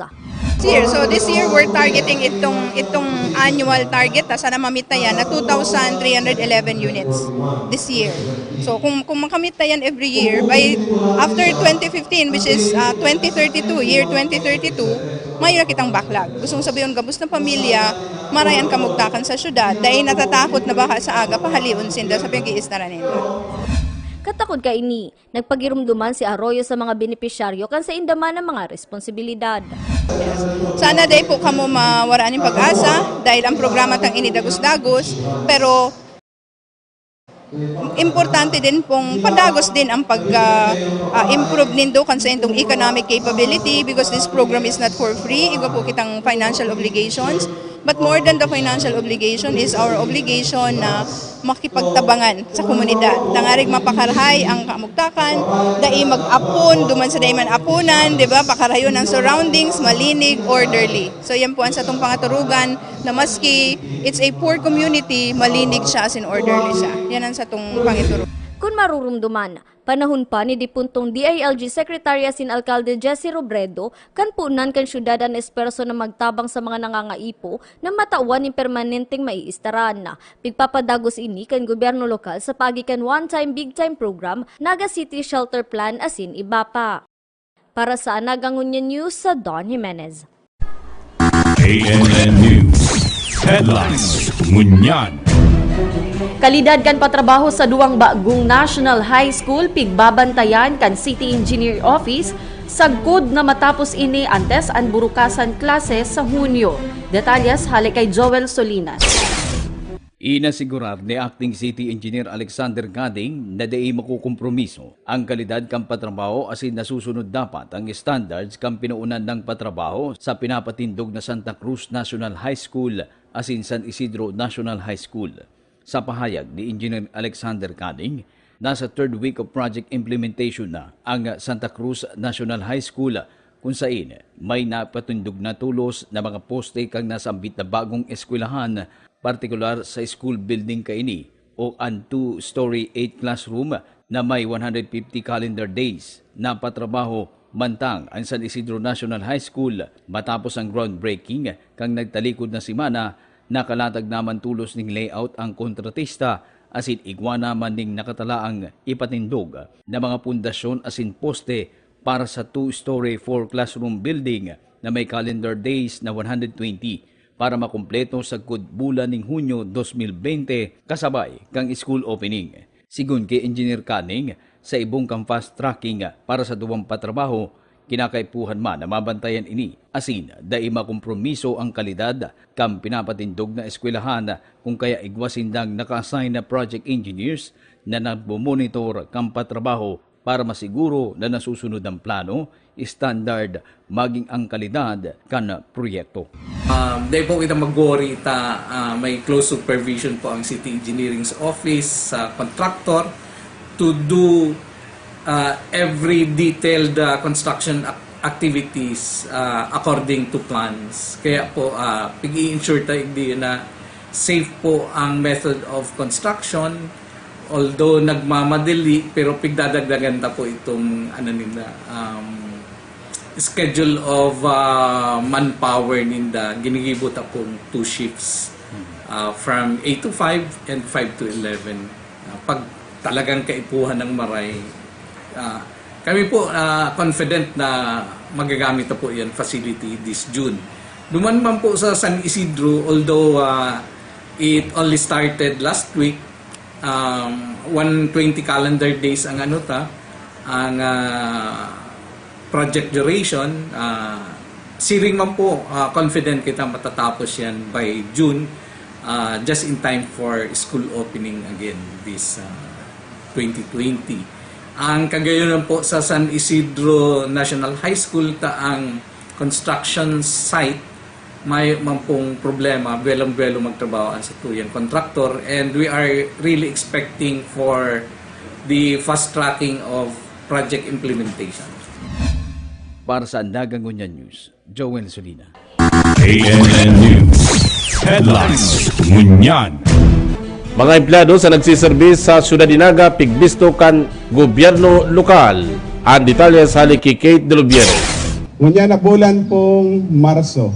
This year. So this year we're targeting itong itong annual target. Ta, sana mamit na yan na two thousand three hundred eleven units this year. So kung kung makamit na yan every year by after twenty fifteen, which is uh, twenty thirty-two, year twenty thirty-two, may na kitang backlog. Gustong sabihin gabos na pamilya, maray an kamugtakan sa syudad. Dahil natatakot na baka sa aga pahalion sinda sa pag-iistaran nila. Katakod kaini, nagpagirumduman si Arroyo sa mga benepisyaryo kan sainda man ang mga responsibilidad. Sana dai po kamo mawaraan nin pag-asa dahil ang programa tang ini dagos-dagos, pero importante din pong padagos din ang pag ah, ah, improve nindo kan sa indong economic capability because this program is not for free. Igwa po kitang financial obligations. But more than the financial obligation is our obligation na makipagtabangan sa komunidad. Tangarig mapakarahay ang kamugtakan, dai mag-apon, duman sa dai man aponan, di ba? Pakarayon ang surroundings, malinig, orderly. So yan po ang satong pangaturugan na maski it's a poor community, malinig siya as in orderly siya. Yan ang satong pangiturugan. Kun marurumduman, Panahon pa ni dipuntong D I L G Secretary asin Alkalde Jesse Robredo, kan punan kan syudad an espuwerso na magtabang sa mga nangangaipo na matawan nin permanenteng maiistaran. Pigpapadagos ini kan gobyerno lokal sa paagi kan One Time Big Time Program, Naga City Shelter Plan asin iba pa. Para sa Anaga Ngunyan News, sa Don Jimenez. A N N News Headlines. Ngunyan. Kalidad kan patrabaho sa duwang bagong National High School pigbabantayan kan City Engineer Office sagkod na matapos ini antes an burukasan klase sa Hunyo. Detalyes hale kay Joel Solinas. Inasigurar ni Acting City Engineer Alexander Gading na dai makokompromiso ang kalidad kan patrabaho asin nasusunod dapat ang standards kan pinoonan nang patrabaho sa pinapatindog na Santa Cruz National High School asin San Isidro National High School. Sa pahayag ni Engineer Alexander Gading, nasa third week of project implementation na ang Santa Cruz National High School, kung sain may napatindog na tulos na mga poste kan nasambit na bagong eskwelahan, partikular sa school building kaini o an two-story eight classroom na may one hundred fifty calendar days na patrabaho, mantang an San Isidro National High School, matapos ang groundbreaking kan nagtalikod na semana, nakalatag naman tulos ning layout ang kontratista asin igwa naman ning nakatalaang ipatindog na mga pundasyon asin poste para sa two-story four classroom building na may calendar days na one hundred twenty para makumpleto sagkod bulan ning Hunyo dos mil bente, kasabay kan school opening. Sigon ki Engineer Canning, sa ibong kan fast tracking para sa duwang patrabaho, kinakaipuhan man na mabantayan ini, asin dai makompromiso ang kalidad kan pinapatindog na eskwelahan, kung kaya igwa sindang naka-assign na project engineers na nagmo-monitor kan patrabaho para masiguro na nasusunod ang plano, standard, maging ang kalidad kan proyekto. Um, dai po kita mag-worry ta ah, may close supervision po ang City Engineering's Office sa contractor to do uh, every detailed uh, construction ac- activities uh, according to plans. Kaya po, uh, pag-i-ensure tayo hindi na safe po ang method of construction. Although nagmamadali, pero pigdadagdagan ta po itong ano nila, um, schedule of uh, manpower ninda. Ginigibo ta pong two shifts uh, from eight to five and five to eleven. Uh, pag talagang kaipuhan ng maray, uh, kami po uh, confident na magagamit na po yan facility this June. Duman man po sa San Isidro, although uh, it only started last week, um, one twenty calendar days ang ano ta, ang uh, project duration. Uh, siring man po, uh, confident kita matatapos yan by June, uh, just in time for school opening again this uh, twenty twenty. Ang kagayunan po sa San Isidro National High School ta ang construction site, may man pong problema, buwelong-buwelo magtrabaho ang satuyang contractor, and we are really expecting for the fast tracking of project implementation. Para sa Andagang Ngunyan News, Joel Solina. A N N News Headlines. Ngunyan. Mga empleyado sa nagsiserbi sa Syudad Inaga pigbisto kan gobyerno lokal. Ang detalye sa hali ki Kate Delubiero. Ngunyan na bulan pong Marso,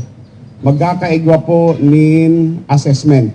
magkakaigwa po nin assessment.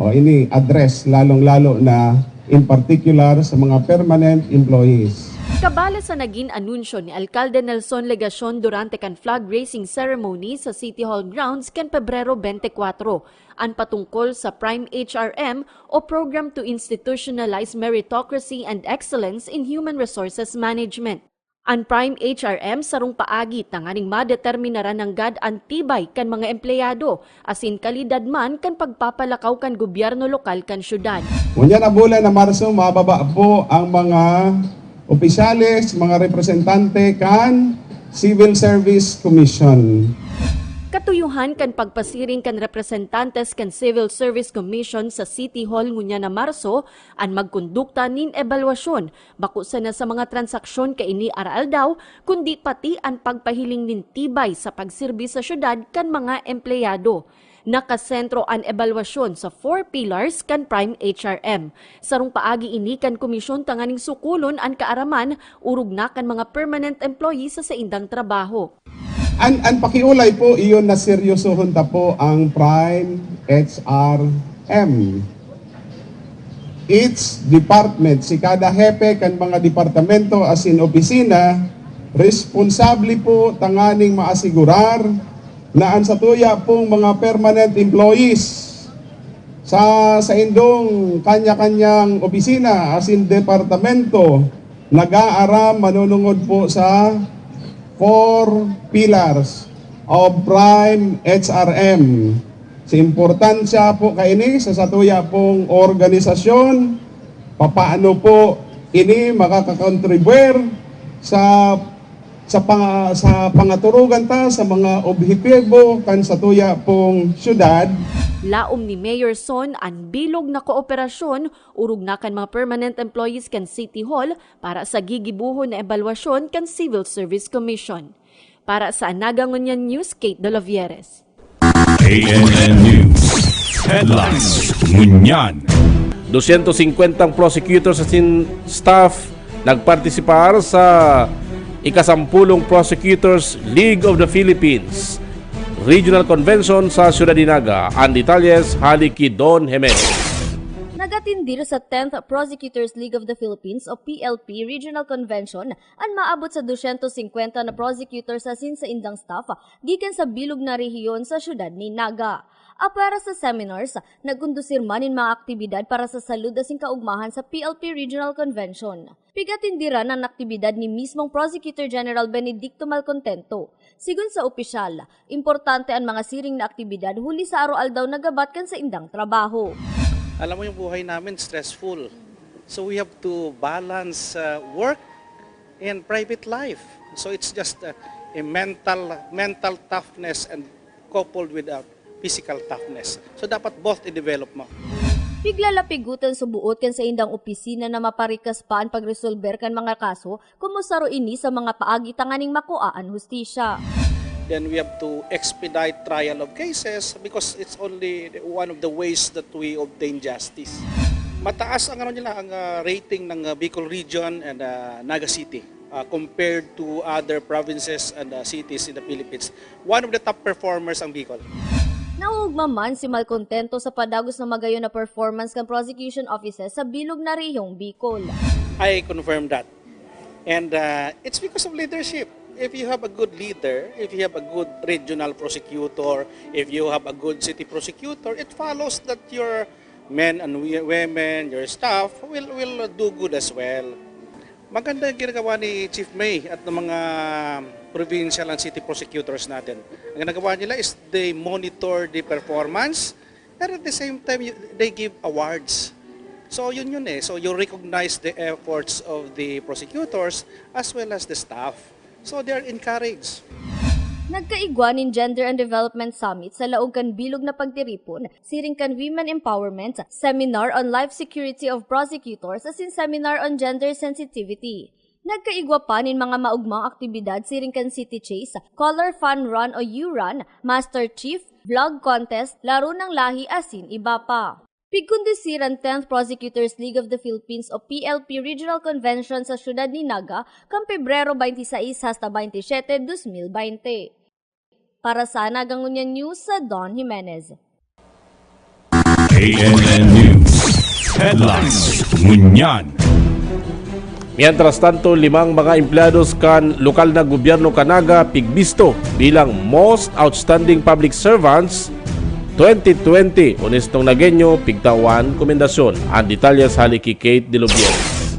O ini, address, lalong-lalo na in particular sa mga permanent employees. Kabala sa nagin anunsyo ni Alkalde Nelson Legacion durante kan flag raising ceremony sa City Hall grounds kan Pebrero twenty-four, an patungkol sa Prime H R M o Program to Institutionalize Meritocracy and Excellence in Human Resources Management. An Prime H R M sarong paagi tanganing madeterminaran nanggad an tibay kan mga empleyado asin kalidad man kan pagpapalakaw kan gobyerno lokal kan syudad. Ngunyan na bulan na Marso, mababa po ang mga opisyales, mga representante kan Civil Service Commission. Katuyuhan kan pagpasiring kan representantes kan Civil Service Commission sa City Hall ngunyan na Marso an magkondukta nin ebalwasyon, bako sana sa mga transaksyon kaini araaldaw, kundi pati an pagpahiling nin tibay sa pagserbi sa syudad kan mga empleyado. Nakasentro an ebalwasyon sa four pillars kan Prime H R M. Sarong paagi ini kan komisyon tanganing sukulon an kaaraman orog na kan mga permanent employees sa saindang trabaho. An, an pakiulay po, iyon na seryosohon ta po ang Prime H R M. Each department, si kada hepe kan mga departamento asin opisina, responsable po tanganing maasigurar na an satuya pong mga permanent employees sa saindong kanya-kanyang opisina asin departamento nag-aaram manunungod po sa four pillars of Prime H R M. Sa importansya po kaini sa satuya pong organisasyon, papaano po ini makakakontribuyar sa sa panga, sa pangaturugan ta sa mga objetibo kan satuya pong syudad. Laom ni Mayor Son an bilog na kooperasyon orog na kan mga permanent employees kan City Hall para sa gigibohon na ebalwasyon kan Civil Service Commission. Para sa Naga Ngunyan News, Kate Dolovieres. A N N News Headlines. Ngunyan. Dosyentos singkwentang prosecutors asin staff nagpartisipar sa ikasampulong Prosecutors League of the Philippines Regional Convention sa Ciudad de Naga. Ang detalyes hali ki Don Jimenez. Nagatindir sa tenth Prosecutors League of the Philippines o P L P Regional Convention an maabot sa dosyentos singkwenta na prosecutors asin saindang staff gikan sa bilog na rehiyon sa siyudad nin Naga. Apwera sa seminars, nagkondusir man nin mga aktibidad para sa salud asin kaugmahan sa P L P Regional Convention. Pigatindiran an aktibidad ni mismong Prosecutor General Benedicto Malcontento. Sigon sa opisyal, importante an mga siring na aktibidad huli sa aroaldaw na gabat kan saindang trabaho. Alam mo, yung buhay namin stressful. So we have to balance uh, work and private life. So it's just uh, a mental mental toughness and coupled with a physical toughness. So dapat both i-develop mo. Piglalapigutan sa buot kan saindang opisina na maparikas pa an pagresolber kan mga kaso, komo saro ini sa mga paagi tanganing makua an hustisya. Then we have to expedite trial of cases because it's only one of the ways that we obtain justice. Mataas ang ano nila, ang uh, rating ng uh, Bicol Region and uh, Naga City uh, compared to other provinces and uh, cities in the Philippines. One of the top performers ang Bicol. Nauugma man si Malcontento sa padagos na magayon na performance kan prosecution offices sa bilog na rehiyong Bicol. I confirm that. And uh, it's because of leadership. If you have a good leader, if you have a good regional prosecutor, if you have a good city prosecutor, it follows that your men and women, your staff will will do good as well. Maganda yung ginagawa ni Chief May at ng mga provincial and city prosecutors natin. Ang ginagawa nila is they monitor the performance, pero at the same time, they give awards. So yun yun eh. So you recognize the efforts of the prosecutors as well as the staff. So they are encouraged. Nagkaigwa nin Gender and Development Summit sa laog kan bilog na pagtiripon siring kan Women Empowerment, Seminar on Life Security of Prosecutors asin Seminar on Gender Sensitivity. Nagkaigwa pa nin mga maugmang aktibidad siring kan City Chase, Color Fun Run o U-Run, Master Chief, Vlog Contest, Laro ng Lahi asin iba pa. Pigkondusir an tenth Prosecutors League of the Philippines o P L P Regional Convention sa siyudad ni Naga kan Pebrero twenty-six hasta twenty-seven, twenty twenty. Para sa Naga Ngunyan News, sa Don Jimenez. A N N News Headlines. Ngunyan. Mientras tanto, limang mga empleyados kan lokal na gobyerno kan Naga pigbisto bilang Most Outstanding Public Servants twenty twenty. Onestong Nagueño, pigtawan komendasyon. Ang detalye sa hali ki Kate Delubieres.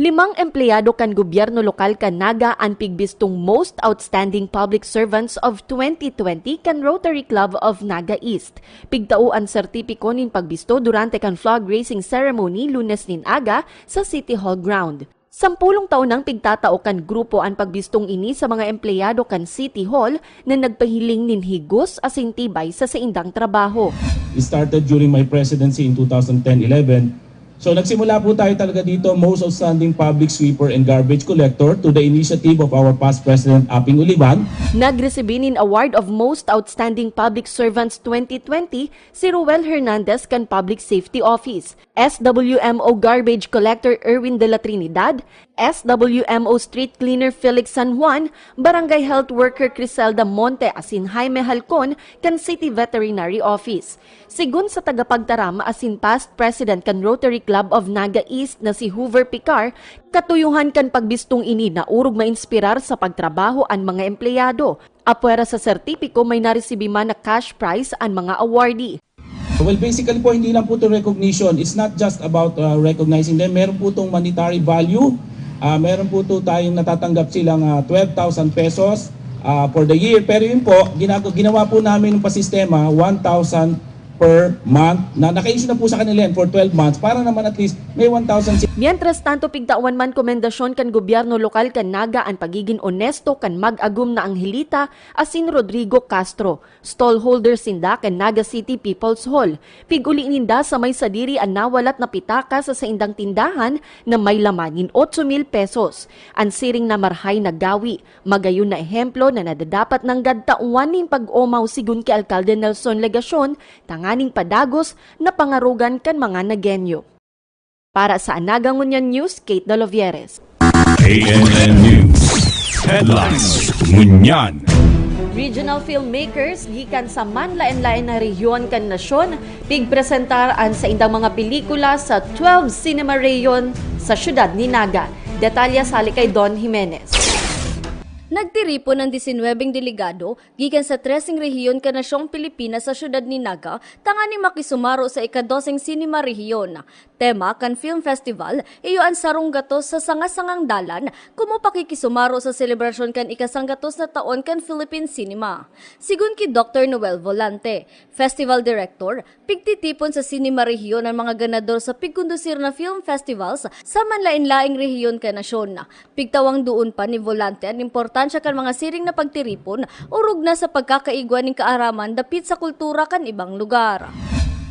Limang empleyado kan gobyerno lokal kan Naga an pigbistong Most Outstanding Public Servants of twenty twenty kan Rotary Club of Naga East. Pigtao an sertipiko nin pagbisto durante kan flag raising ceremony Lunes nin aga sa City Hall ground. Sampulong taon nang pigtatao kan grupo an pagbistong ini sa mga empleyado kan City Hall na nagpahiling nin higos asin tibay sa saindang trabaho. It started during my presidency in two thousand ten eleven. So nagsimula po tayo talaga dito, most outstanding public sweeper and garbage collector, to the initiative of our past president, Aping Uliban. Nagresibi nin Award of Most Outstanding Public Servants twenty twenty si Roel Hernandez kan Public Safety Office, S W M O Garbage Collector Erwin de la Trinidad, S W M O Street Cleaner Felix San Juan, Barangay Health Worker Criselda Monte asin Jaime Halcon kan City Veterinary Office. Sigon sa tagapagtaram asin past president kan Rotary Club of Naga East na si Hoover Picar, katuyohan kan pagbistong ini na orog mainspirar sa pagtrabaho an mga empleyado. Apwera sa sertipiko, may naresibi man na cash prize an mga awardee. Well, basically po, hindi lang po ito recognition. It's not just about uh, recognizing them. Meron po itong monetary value. Ah, meron po ito tayong natatanggap silang ah, twelve thousand pesos ah, for the year. Pero yun po, ginag- ginawa po namin ng pasistema, one thousand per month na naka-issue na po sa kanila yan for twelve months para naman at least may one thousand si- Mientras tanto, pigtawan man komendasyon kan gobyerno lokal kan Naga an pagigin onesto kan mag-agom na Angelita asin Rodrigo Castro, stallholder sinda kan Naga City People's Hall. Pig-uli ninda sa may sadiri an nawalat na pitaka sa saindang tindahan na may laman nin otso mil pesos. An siring na marhay na gawi, magayon na ehemplo na nadadapat nanggad tawan nin pag-omaw sigon ki Alkalde Nelson Legacion tanganing padagos na pangarogan kan mga Nagueño. Para sa Anaga Ngunyan News, Kate Dolovieres. A N N News Headlines Ngunyan. Regional filmmakers gikan sa manlaen-laen na rehiyon kan nasyon pigpresentar an saindang mga pelikula sa twelve Cinema Region sa siyudad ni Naga. Detalye sali kay Don Jimenez. Nagtiripon ang disinwebeng delegado gikan sa treseng rehiyon kan nasyong Pilipinas sa siyudad ni Naga tanganing makisumaro sa ikadoseng Cinema Region. Tema kan film festival iyo an sarong gatos sa sanga-sangang dalan, komo pakikisumaro sa selebrasyon kan ikasanggatos na taon kan Philippine Cinema. Sigon ki Doktor Noel Volante, festival director, pigtitipon sa Cinema Region an mga ganador sa pigkondusir na film festivals sa manlaen-laeng rehiyon kan nasyon. Pigtawang doon pa ni Volante an importansya kan mga siring na pagtiripon, orog na sa pagkakaigwa nin kaaraman dapit sa kultura kan ibang lugar.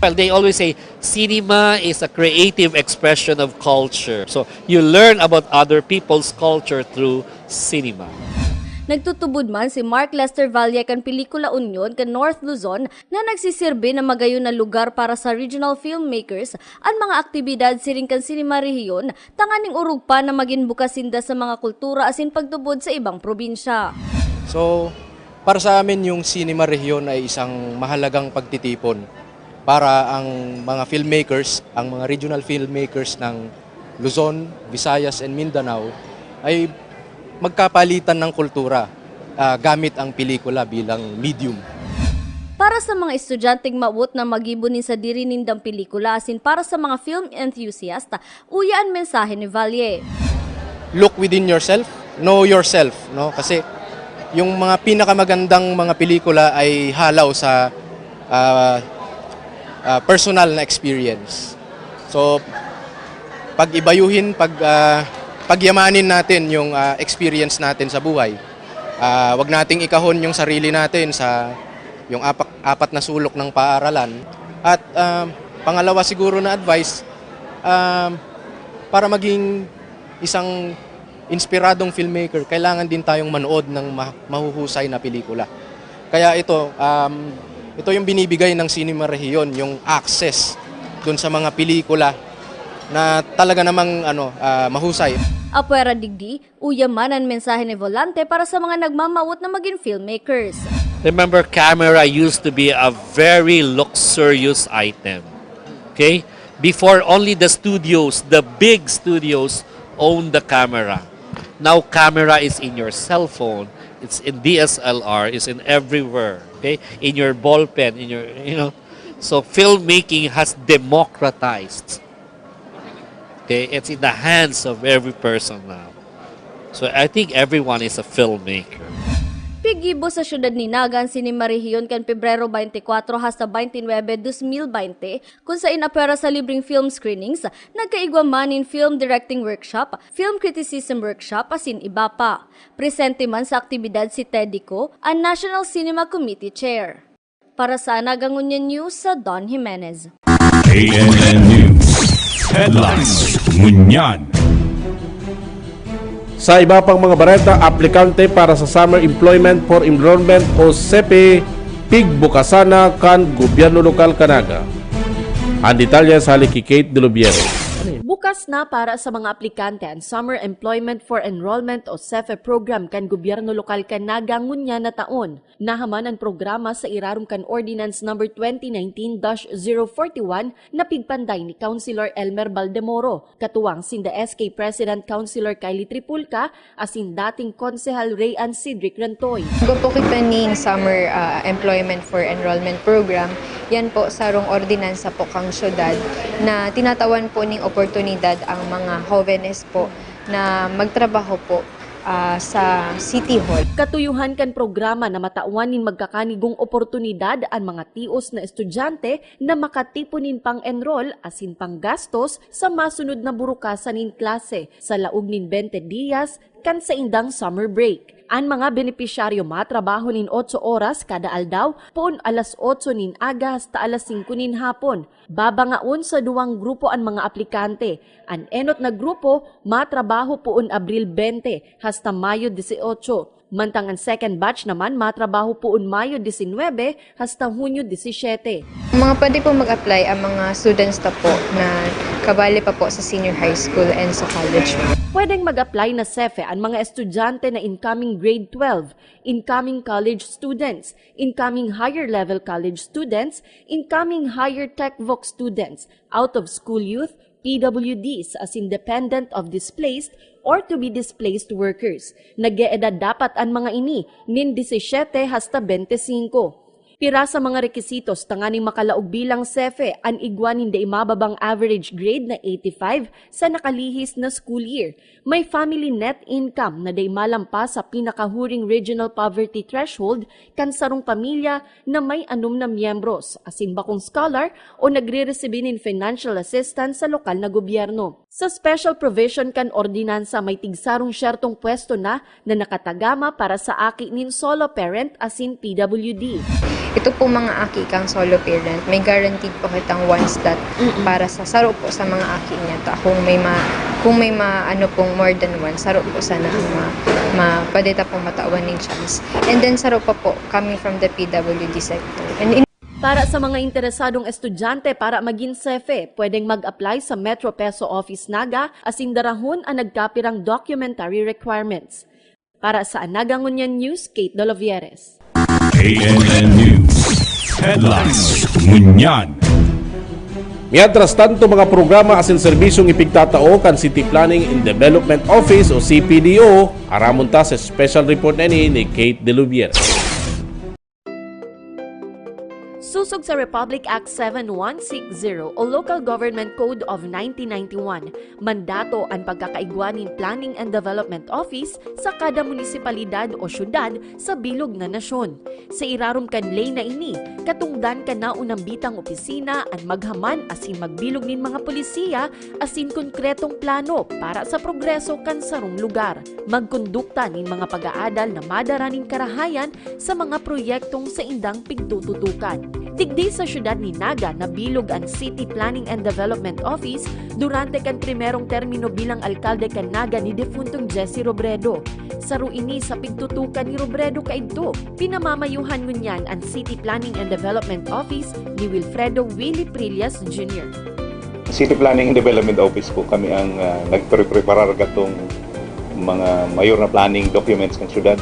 Well, they always say cinema is a creative expression of culture. So you learn about other people's culture through cinema. Nagtutubod man si Mark Lester Valle kan pelikula Union kan North Luzon na nagsisirbi na magayon na lugar para sa regional filmmakers an mga aktibidad siring kan Cinema Region tanganing orog pa na magin bukas sinda sa mga kultura asin pagtubod sa ibang probinsya. So, para sa amin yung Cinema Region ay isang mahalagang pagtitipon para ang mga filmmakers, ang mga regional filmmakers ng Luzon, Visayas, and Mindanao ay magkapalitan ng kultura ah, gamit ang pelikula bilang medium. Para sa mga estudyanteng mawot na magibo nin sadiri nindang pelikula asin para sa mga film enthusiast, uya an mensahe ni Valle. Look within yourself, know yourself, no? Kasi yung mga pinakamagandang mga pelikula ay halaw sa ah, ah, personal na experience. So pag-ibayuhin, pag ah, pagyamanin natin yung ah, experience natin sa buhay. Ah, wag nating ikahon yung sarili natin sa yung apak, apat na sulok ng paaralan. At ah, pangalawa siguro na advice, ah, para maging isang inspiradong filmmaker, kailangan din tayong manood ng ma- mahuhusay na pelikula. Kaya ito, um, ito yung binibigay ng Cinema Region, yung access dun sa mga pelikula na talaga namang ano, ah, mahusay. Apwera digdi, uya man an mensahe ni Volante para sa mga nagmamawot na magin filmmakers. Remember, camera used to be a very luxurious item. Okay? Before, only the studios, the big studios, own the camera. Now, camera is in your cell phone, it's in D S L R, it's in everywhere. Okay? In your ballpen, in your, you know. So, filmmaking has democratized. Okay? It's in the hands of every person now. So, I think everyone is a filmmaker. Pigibo sa siyudad ni Naga an Cinema Region kan Pebrero twenty-four hasta twenty-nine, dos mil bente, kun sain apwera sa libreng film screenings, nagkaigwa man nin film directing workshop, film criticism workshop, asin iba pa. Presente man sa aktibidad si Teddy Co, an National Cinema Committee Chair. Para sa Anaga Ngunyan News, sa Don Jimenez. A N N News Headlines ngunyan. Sa iba pang mga bareta, aplikante para sa Summer Employment for Enrollment o SEFE, pigbukasan na kan gobyerno lokal kan Naga. Ang detalye sa hali ki Kate Delubiere. Bukas na para sa mga aplikante ang Summer Employment for Enrollment o SEFE program kan gobyerno lokal kan Naga ngunyan na taon. Nahaman an programa sa irarom kan Ordinance Number twenty nineteen dash zero forty-one na pigpanday ni Councilor Elmer Baldemoro, katuwang sinda S K President Councilor Kylie Tripulca asin dating Konsehal Rayan Cedric Rantoy. Nagpo kita ning Summer ah, Employment for Enrollment Program. Yan po sarong ordinansa po kang syudad na tinatawan po ning oportunidad ang mga hovenes po na magtrabaho po ah, sa City Hall. Katuyuhan kan programa na matawan nin magkakanigong oportunidad an mga tios na estudyante na makatipon nin pang-enroll asin panggastos sa masunod na burukasan nin klase sa laog nin bente diyas kan saindang summer break. An mga benepisyaryo matrabaho nin otso oras kada aldaw, poon alas otso nin aga hasta alas singko nin hapon. Babangaon sa duwang grupo an mga aplikante. An enot na grupo matrabaho poon Abril bente hasta Mayo dieciocho, mantang an second batch naman matrabaho poon Mayo diecinuebe hasta Hunyo disisiyete. Mga pwede po mag-apply ang mga students na po na kabali pa po sa senior high school and sa college. Pwedeng mag-apply na SEFE an mga estudyante na incoming grade twelve, incoming college students, incoming higher level college students, incoming higher tech voc students, out of school youth, P W Ds asin dependent of displaced or to be displaced workers. Nag-eedad dapat an mga ini nin disisiyete hasta bente singko. Pira sa mga rekisitos tanganing makalaog bilang SEFE an igwa nin dai mababang average grade na eighty-five sa nakalihis na school year. May family net income na dai malampas sa pinakahuring regional poverty threshold kan sarong pamilya na may anom na miyembros, asin bakong scholar o nagre-resibi nin financial assistance sa lokal na gobyerno. Sa special provision kan ordinansa, may tigsarong syertong pwesto na na nakatagama para sa aki nin solo parent asin P W D. Ito po mga aki kang solo parent, may guaranteed po kitang one slot para sa saro po sa mga aki niya ta. Kung may ma, kung may ma, ano pong more than one, saro po sana ang ma, ma pwede ta pong matawan ng chance. And then saro pa po coming from the P W D sector. And in, Para sa mga interesadong estudyante para magin SEFE, pwedeng mag-apply sa Metro Peso Office Naga asin darahon an nagkapirang documentary requirements. Para sa Anaga Ngunyan News, Kate Dolovieres. A N N News Headlines ngunyan. Mientras tanto, mga programa asin serbisyong ipigtatao kan City Planning and Development Office o C P D O, aramon ta sa special report na ini ni Kate Delubier. Susog sa Republic Act seven one six zero o Local Government Code of nineteen ninety-one, mandato an pagkakaigwa nin Planning and Development Office sa kada munisipalidad o syudad sa bilog na nasyon. Sa irarom kan ley na ini, katungdan kan naunang bitang opisina an maghaman asin magbilog nin mga polisiya asin konkretong plano para sa progreso kan sarong lugar. Magkondukta nin mga pag-aadal na madara nin karahayan sa mga proyektong saindang pigtututukan. Digdi sa siyudad ni Naga nabilog an City Planning and Development Office durante kan primerong termino bilang alkalde kan Naga ni defuntong Jesse Robredo. Saro ini sa pigtutukan ni Robredo kaidto. Pinamamayuhan ngunyan an City Planning and Development Office ni Wilfredo Willy Prillas Junior. City Planning and Development Office po kami ang uh, nagpreparar gatong mga mayor na planning documents ng syudad.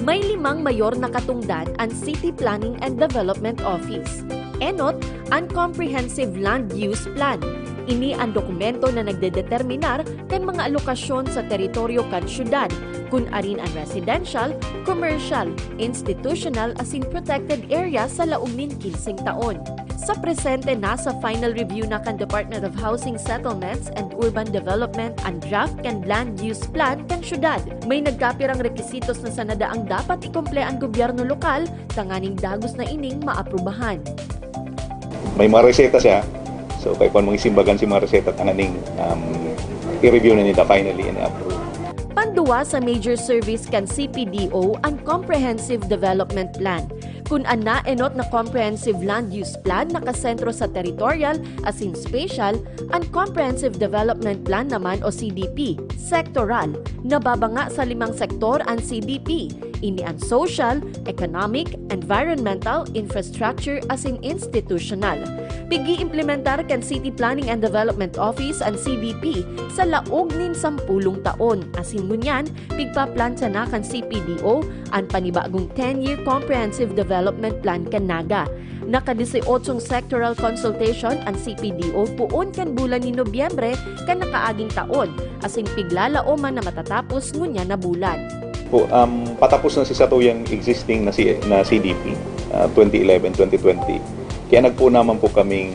May limang mayor na katungdan an City Planning and Development Office. Enot, an Comprehensive Land Use Plan. Ini an dokumento na nagdedeterminar kan mga alokasyon sa teritoryo kan syudad, kun arin an residential, commercial, institutional asin protected area sa laog nin kinseng taon. Sa presente, nasa final review na kan Department of Housing, Settlements and Urban Development an draft kan Land Use Plan kan syudad. May nagkapirang requisitos na sana daang dapat ikomple an gobyerno lokal tanganing dagos na ining maaprubahan. May mga reseta siya. So, kay pang mga simbagan si mga reseta tanganing um, i-review na nila finally and approve. Panduwa sa major service kan C P D O an Comprehensive Development Plan. Kun an naenot na Comprehensive Land Use Plan nakasentro sa teritorial asin spatial, an Comprehensive Development Plan naman o C D P, sektoral. Nababanga sa limang sektor an C D P. Ini an social, economic, environmental, infrastructure asin institutional. Pig-iimplementar kan City Planning and Development Office an C D P sa laog nin sampolong taon, asin ngunyan pigpaplantsa na kan C P D O an panibagong ten-year Comprehensive Development Plan kan Naga. Naka-disyotso sectoral consultation an C P D O poon kan bulan nin Nobyembre kan nakaaging taon, asin piglalao man na matatapos ngunyan na bulan. Po, um, patapos na si satuyang existing na, si, na C D P, ah, twenty eleven, twenty twenty. Kaya nagpo naman po kaming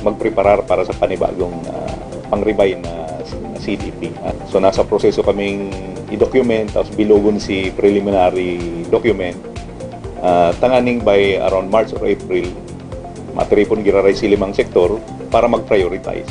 magpreparar para sa panibagong, ah, pang-revise na, na C D P. Ah, so, nasa proseso kaming i-document, tapos bilugon si preliminary document. Ah, tanganing by around March or April, matiripon giraray si limang sektor para mag-prioritize.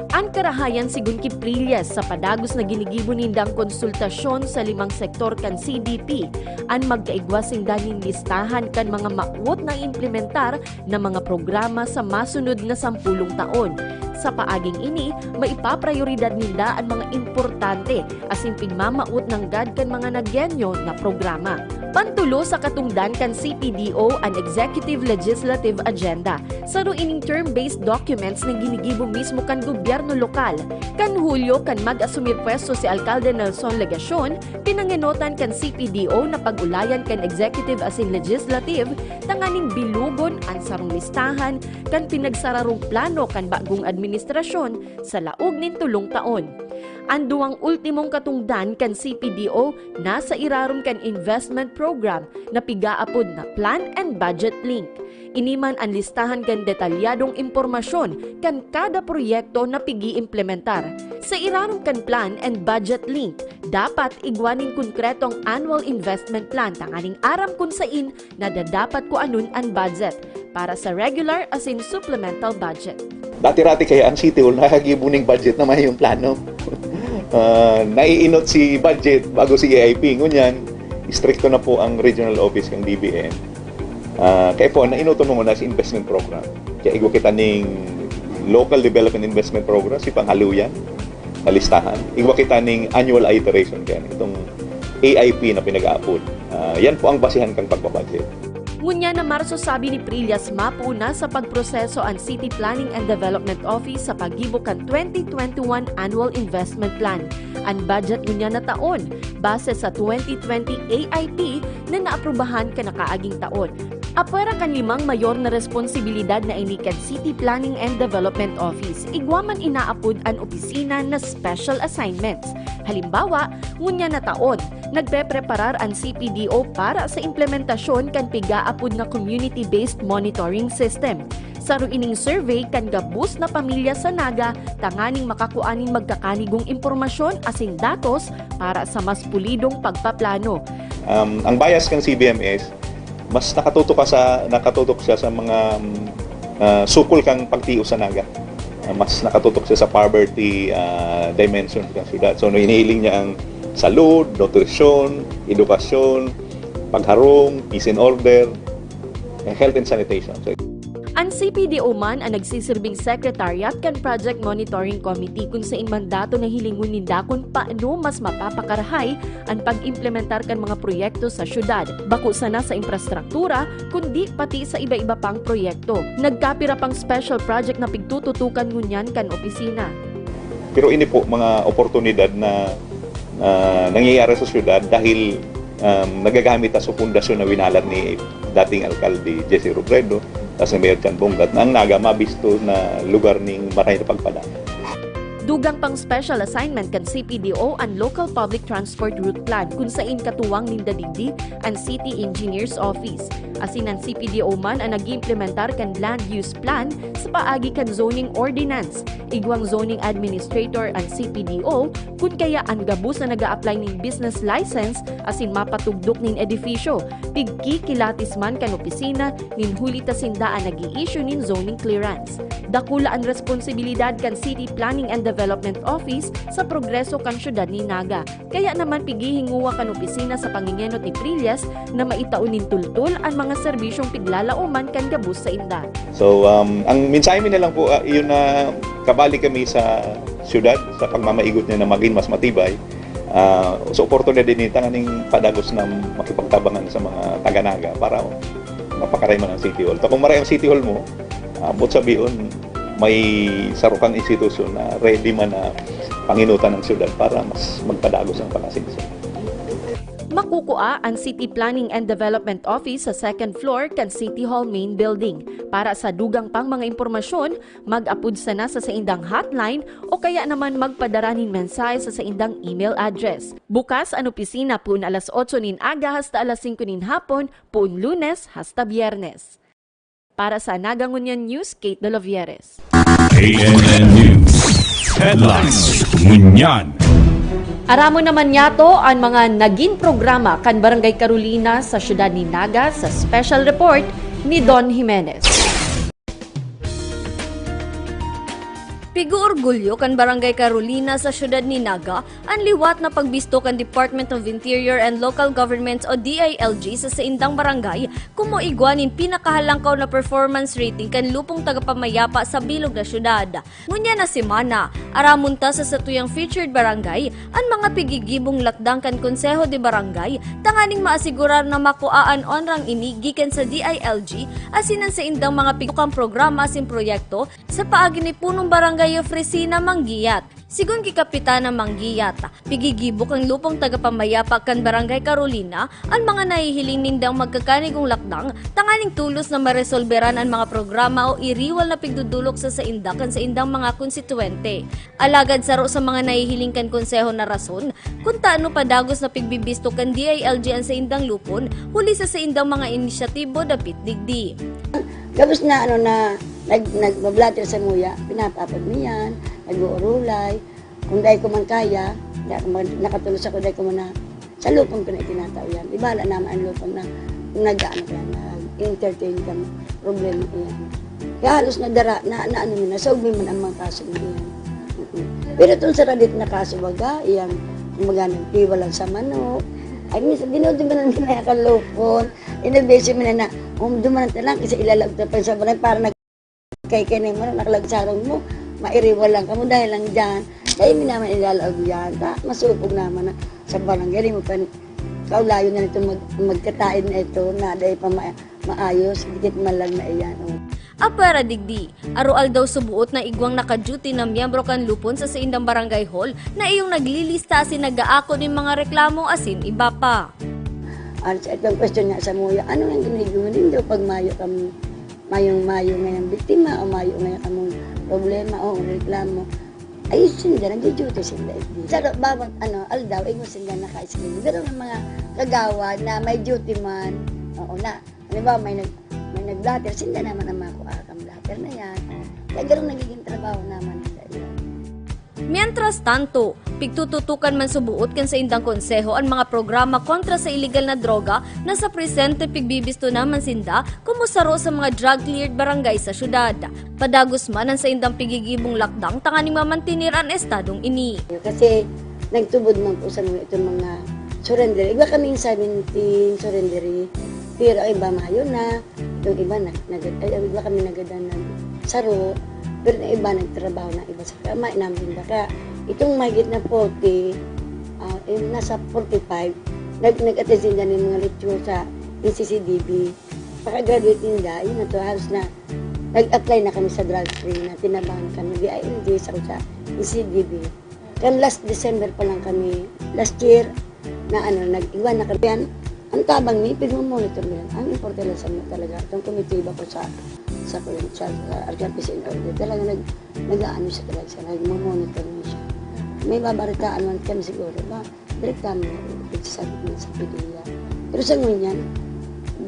An karahayan, sigon ki Prillas, sa padagos na ginigibo nindang konsultasyon sa limang sektor kan C D P, an magkaigwa sinda nin listahan kan mga mawot na implementar na mga programa sa masunod na sampolong taon. Sa paaging ini, maipaprayoridad ninda an mga importante asin pigmamawot nanggad kan mga nagyenyo na programa. Pantulo sa katongdan kan C P D O an Executive Legislative Agenda. Saro ining term-based documents na ginigibo mismo kan gobyerno lokal. Kan Hulyo, kan mag-asumir pwesto si Alkalde Nelson Legacion, pinangenotan kan C P D O na pag-ulayan kan executive asin legislative tanganing bilugon an sarong listahan kan pinagsararong plano kan bagong administrasyon sa laog nin tolong taon. An duwang ultimong katongdan kan C P D O nasa irarom kan investment program na pigaapod na Plan and Budget Link. Ini man an listahan kan detalyadong impormasyon kan kada proyekto na pig-iimplementar. Sa irarom kan Plan and Budget Link, dapat igwa nin konkretong annual investment plan tanganing aram kun sain nadadapat kuanon an budget para sa regular asin supplemental budget. Dati-rati kaya ang City Hall nakagibo ning budget na mayong plano. Ah, naiinot si budget bago si A I P. Ngunyan, istrikto na po ang regional office ng D B M. Ah, kaya po, nainuton mo muna si investment program. Kaya igwa kita ning local development investment program, si panghaluyan na listahan. Igwa kita ning annual iteration kaya itong A I P na pinag-aapod. Ah, yan po ang basihan kang pagbabudget. Ngunyan na Marso, sabi ni Prillas, mapoon na sa pagproseso an City Planning and Development Office sa paggibo kan twenty twenty-one Annual Investment Plan. An budget ngunyan na taon, base sa twenty twenty A I P na naaprubahan kan nakaaging taon. Apwera kan limang mayor na responsibilidad na ini kan City Planning and Development Office, igwa man inaapod an opisina na special assignments. Halimbawa, ngunyan na taon, nagpepreparar an C P D O para sa implementasyon kan pigaapod na community-based monitoring system. Saro ining survey kan gabos na pamilya sa Naga tanganing makakua nin magkakanigong impormasyon asin datos para sa mas pulidong pagpaplano. Um, ang bias kan C B M S, mas nakatutok ka sa, nakatutok siya sa mga, um, ah, sukol kang pagtios sa Naga. Ah, mas nakatutok siya sa poverty, ah, dimension kan syudad. So, no, hinihiling niya ang salud, nutrisyon, edukasyon, pagharong, peace and order, eh, health and sanitation. So, An C P D O man an nagsisirbing secretariat kan Project Monitoring Committee, kun sain mandato na hilingon ninda kun paano mas mapapakarahay an pag-implementar kan mga proyekto sa syudad, bako sana sa infrastruktura, kundi pati sa iba-iba pang proyekto. Nagkapira pang special project na pigtututukan ngunyan kan opisina. Pero ini po, mga oportunidad na, ah, nangyayari sa syudad dahil, um, nagagamit ta sa pundasyon na winalat ni dating Alkalde Jesse Robredo, tas ni Mayor Chan Bongat, na ang Naga mabisto na lugar ning maray na pagpadaan. Dugang pang special assignment kan C P D O an Local Public Transport Route Plan, kun sain katuwang ninda digdi an City Engineer's Office. Asin an C P D O man an nag-iimplementar kan Land Use Plan sa paagi kan Zoning Ordinance. Igwang zoning administrator an C P D O kun kaya an gabos na nag-a-apply nin business license asin mapatugdok nin edifisyo. Pigkikilatis man kan opisina nin huli ta sinda an nag-i-issue nin zoning clearance. Dakula an responsibilidad kan City Planning and Development Office sa progreso kan syudad nin Naga. Kaya naman pighihingowa kan opisina sa pangingenot ni Prillas na maitao nin tultol an mga serbisyong piglalaoman kan gabos sainda. So, um, ang mensahe mi na lang po, ah, iyon na kabali kami sa syudad, sa pagmamaigot niya na maging mas matibay. Ah, sa oportunidad ini, tanganing padagos na makipagtabangan sa mga taga-Naga para mapakaray man ang City Hall. Ta kung maray ang City Hall mo, ah, buot sabihon, may saro kang institusyon na ready man na panginutan ng syudad para mas magpadagos ang pag-asenso. Makukua an City Planning and Development Office sa second floor kan City Hall Main Building. Para sa dugang pang mga impormasyon, mag-apod sana sa saindang hotline o kaya naman magpadara nin mensahe sa saindang email address. Bukas an opisina poon alas otso nin aga hasta alas singko nin hapon, poon Lunes hasta Biyernes. Para sa Naga Ngunyan News, Kate Dolovieres. K N N News Headlines. Ngunyan. Aramon naman niyato an mga nagin programa kan Barangay Carolina sa siyudad nin Naga sa special report ni Don Jimenez. Pig-oorgulyo kan Barangay Carolina sa siyudad nin Naga an liwat na pagbisto kan Department of Interior and Local Governments o D I L G sa saindang barangay, komo igwa nin pinakahalangkaw na performance rating kan lupong tagapamayapa sa bilog na siyudad. Ngunyan na semana, aramon ta sa satuyang featured barangay an mga pigigibong lakdang kan Konseho de Barangay tanganing maasigurar na makua an onrang ini gikan sa D I L G asin an saindang mga pigtukang programa asin proyekto sa paagi ni Punong Barangay Ofrecina Manggiyat. Sigon ki Kapitana Manggiyat, pigigibo kan lupong tagapamayapa kan Barangay Carolina an mga nahihiling nindang magkakanigong lakdang tanganing tolos na maresolberan an mga programa o iriwal na pigdudulok sa sainda kan saindang mga konstituwente. Alagad saro sa mga nahihiling kan Konseho na rason kun tano padagos na pigbibisto kan D I L G an saindang lupon huli sa saindang mga inisyatibo dapit digdi. Gabos na, ano, na nag-, nagba-blotter sa muya, pinapaapod mi yan, nag-uurulay. Kung dai ko man kaya, dai ako man, nakatulos ako, dai ko man na, sa lupon ko na itinatao yan. Di bala naman ang lupon na nag-aano ko yan, nag-entertain kami. Problema iyan. Kaya halos nadara, na, na ano mi na, solve mi man ang mga kaso na iyan. Mm-mm. Pero itong sa radit na kaso, baga, iyan, kumbaga, nagpiwalan sa manok. Ay, minsan, dinodon ko na nila yung kalupon. Inabisi mo na na, um, dumanan na lang, kasi ilalaog na pa sa barangay para nag-, kay, kay na mo, nakalagsaron mo, mairiwal lang kamo dahil lang dyan. Kaya mi naman ilalaog yan. Ta, masupog naman na sa barangay, di mo pa, kaulayon na nito mag-, magkataid na ito, na dahil pa ma-, maayos, dikit man lang na iyan, oh. Apwera digdi, aroaldaw subuot na igwang naka-duty na miyembro kan lupon sa saindang barangay hall na iyong naglilista asin nag-aako nin mga reklamo asin iba pa. Ano sa itong question niya sa muya, ano ang ginagawa nindo pag mayo kami, mayong-mayo ngayong biktima o mayo ngayon kamong problema o reklamo? Ay, sinda, nagdi-duty sinda, eh. Sa bawat, ano, aldaw, ingon sinda naka-schedule. Pero may mga kagawad na may duty man, oo na. Halimbawa, may nag-, may nag-blotter, sinda naman ang makuha kang blotter na yan. Kaya ganun nagiging trabaho naman nila yan. Mientras tanto, pigtututukan man subuot kan saindang konseho an mga programa kontra sa iligal na droga na sa presente pigbibisto naman sinda komo saro sa mga drug-cleared barangay sa syudad. Padagos man an saindang pigigibong lakdang tanganing mamantener an estadong ini. Kasi nagtubod man po sa mga itong mga surrender. Iba kaming seventeen surrender, pero ang iba mayo na, yung iba nag-, nag-, ay, ang iba kami nagadan ng saro, pero yung iba nagtrabaho na iba sa kama, inambing baka. Itong mahigit na forty, ah, yung nasa forty-five, nag-, nag-attend sila ng mga lecture sa N C C D B. Pagka-graduate ninda, yun na to, halos na nag-apply na kami sa drug free na tinabangan kami, D I L G, sa, sa N C D B. Kan last December pa lang kami, last year, na ano, nag-iwan na kami. Yan, ang tabang mi, pigmo-monitor mo yan. Ang importante lang sa mga talaga, itong komitiba ko sa, sa, sa, sa R T P C in order, talaga nag-, nag-aano siya talaga siya, nag-monitor mo siya. May babaritaan man kami siguro, ba? Direktamente, sa, sa pamilya. Pero sa ngunyan,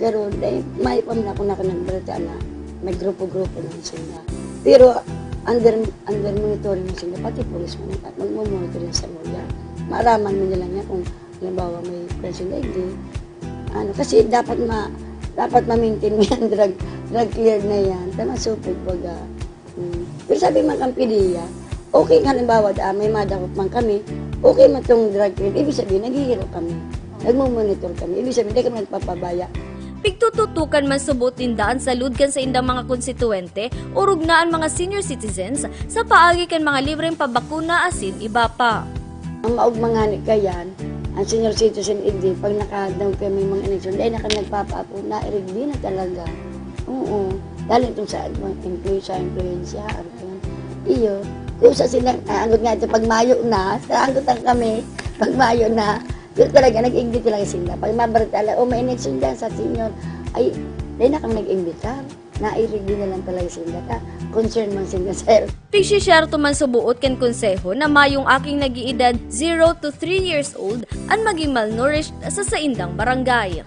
garo, dahil may pa man ako na nagbalita na may grupo-grupo na sila. Pero, Under, under monitoring mo sila, pati pulis mo, magmo-monitor yan sa lawyer. Maaraman mo nila niya kung, halimbawa, may present I D. Ano, kasi dapat ma-, dapat ma-maintain mo yan, drug, drug cleared na yan. Tama, supog, baga. Hmm. Pero sabi man kang P D E A, okay, halimbawa, ah, may madakop man kami, okay man tong drug cleared, ibig sabihin, naghihiro kami. Nagmo-monitor kami. Ibig sabihin, di kami nagpapabaya. Pigtututukan man subot ninda an salud kan saindang mga konstituwente, orog na an mga senior citizens, sa paagi kan mga libreng pabakuna asin iba pa. Ang maugma ngani kayan, ang senior citizen, hindi, pag nakadangog kami mga eleksyon, dahil na kami nagpapaako, nairig din na talaga. Oo. Dahil itong sa influensya, influensya, ano yun. Iyo. Kusa sila, ah, anggot nga ito, pag mayo na, sa anggot ang kami, pag mayo na, yun talaga, nag-ignite talaga sila. Pag mabarita lang, "Oh, may eleksyon dyan sa senior." Ay, dahil na kami nag-ignite. Nairig din na lang talaga sila. Ka, concern man sila, sir. Pigsisyerto man subuot kan konseho na mayong aking nag-iedad zero to three years old an maging malnourished sa saindang barangay.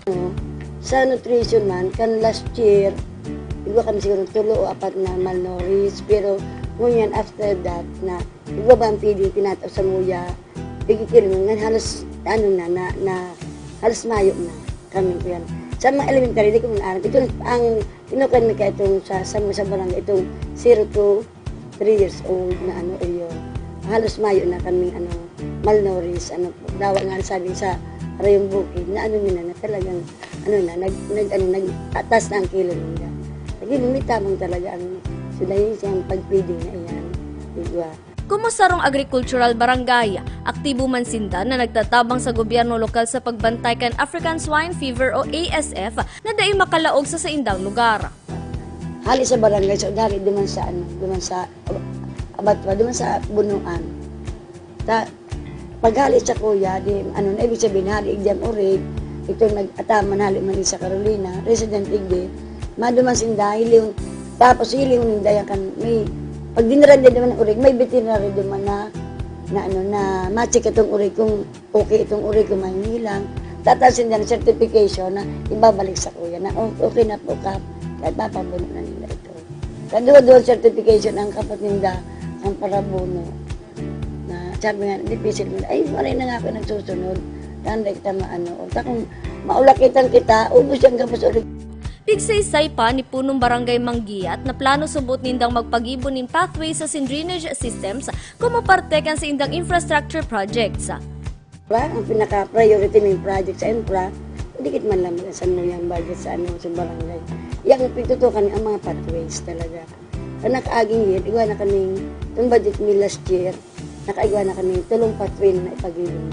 Sa nutrition man, kan last year, igwa kami siguro tulo o apat na malnourished. Pero ngunyan, after that, na igwa ba ang feeding tinataw sa nguya, pigkikil mo, ngan halos, ano na, na, na, halos mayo na kami ko yan. Sa mga elementary, di ko man aram. Ito, ang tinukan mi ka itong sa, sa, sa barangay, itong zero to three years old na ano, iyo. Halos mayo na kami, ano, malnourished, ano, dawa nga sabi sa Rayong Bukid, na ano nila na talagang, ano na, nag, nag, ano, nag, atas na ang kilo nila. Lagi, may tabang talaga ang, so, dahil siyang pag-feeding na iyan, igwa. Kumo sarong agricultural barangay, aktibo man sinda na nagtatabang sa gobyerno lokal sa pagbantay kan African Swine Fever o A S F na dai makalaog sa saindang lugar. Hali sa barangay, so, dari duman sa, ano, duman sa, abatwa, duman sa bunuan. Ta, paghali sa kuya, di, ano na, ibig sabihin, hali diyan urig, ito nag-ataman, hali man sa Carolina, resident igdi, maduman sinda, hiling, tapos hiling ninda yan kan, may, pag dinara niya naman ang urig, may veterinary duman na, na, ano, na ma-check itong urig kung okay itong urig, kung may hilang. Tatas sinda ng certification na ibabalik sa kuya na, "Oh, okay na po, Kap." Kahit papabuno na nila ito. Kaduha-duha certification ang kapatid ninda, ang parabuno. Na sabi nga, dipisil mo, "Ay, maray na nga ako nagsusunod." Tanda kita maano. O, ta kung maulakitan kita, ubos yan gabos ulit. Pigsaysay pa ni Punong Barangay Manggiyat na plano subot nindang magpagibo nin pathways asin drainage systems komo parte kan saindang infrastructure projects. Wa, ang pinaka-priority ning project sa infra, dikit man lang sa niyang budget sa ano, sa barangay. Yang pitutukan ang mga pathways talaga. Ang nakaaging yun, igwa na kaming, itong budget mi last year, nakaigwa na kaming tulong pathway na naipagilin.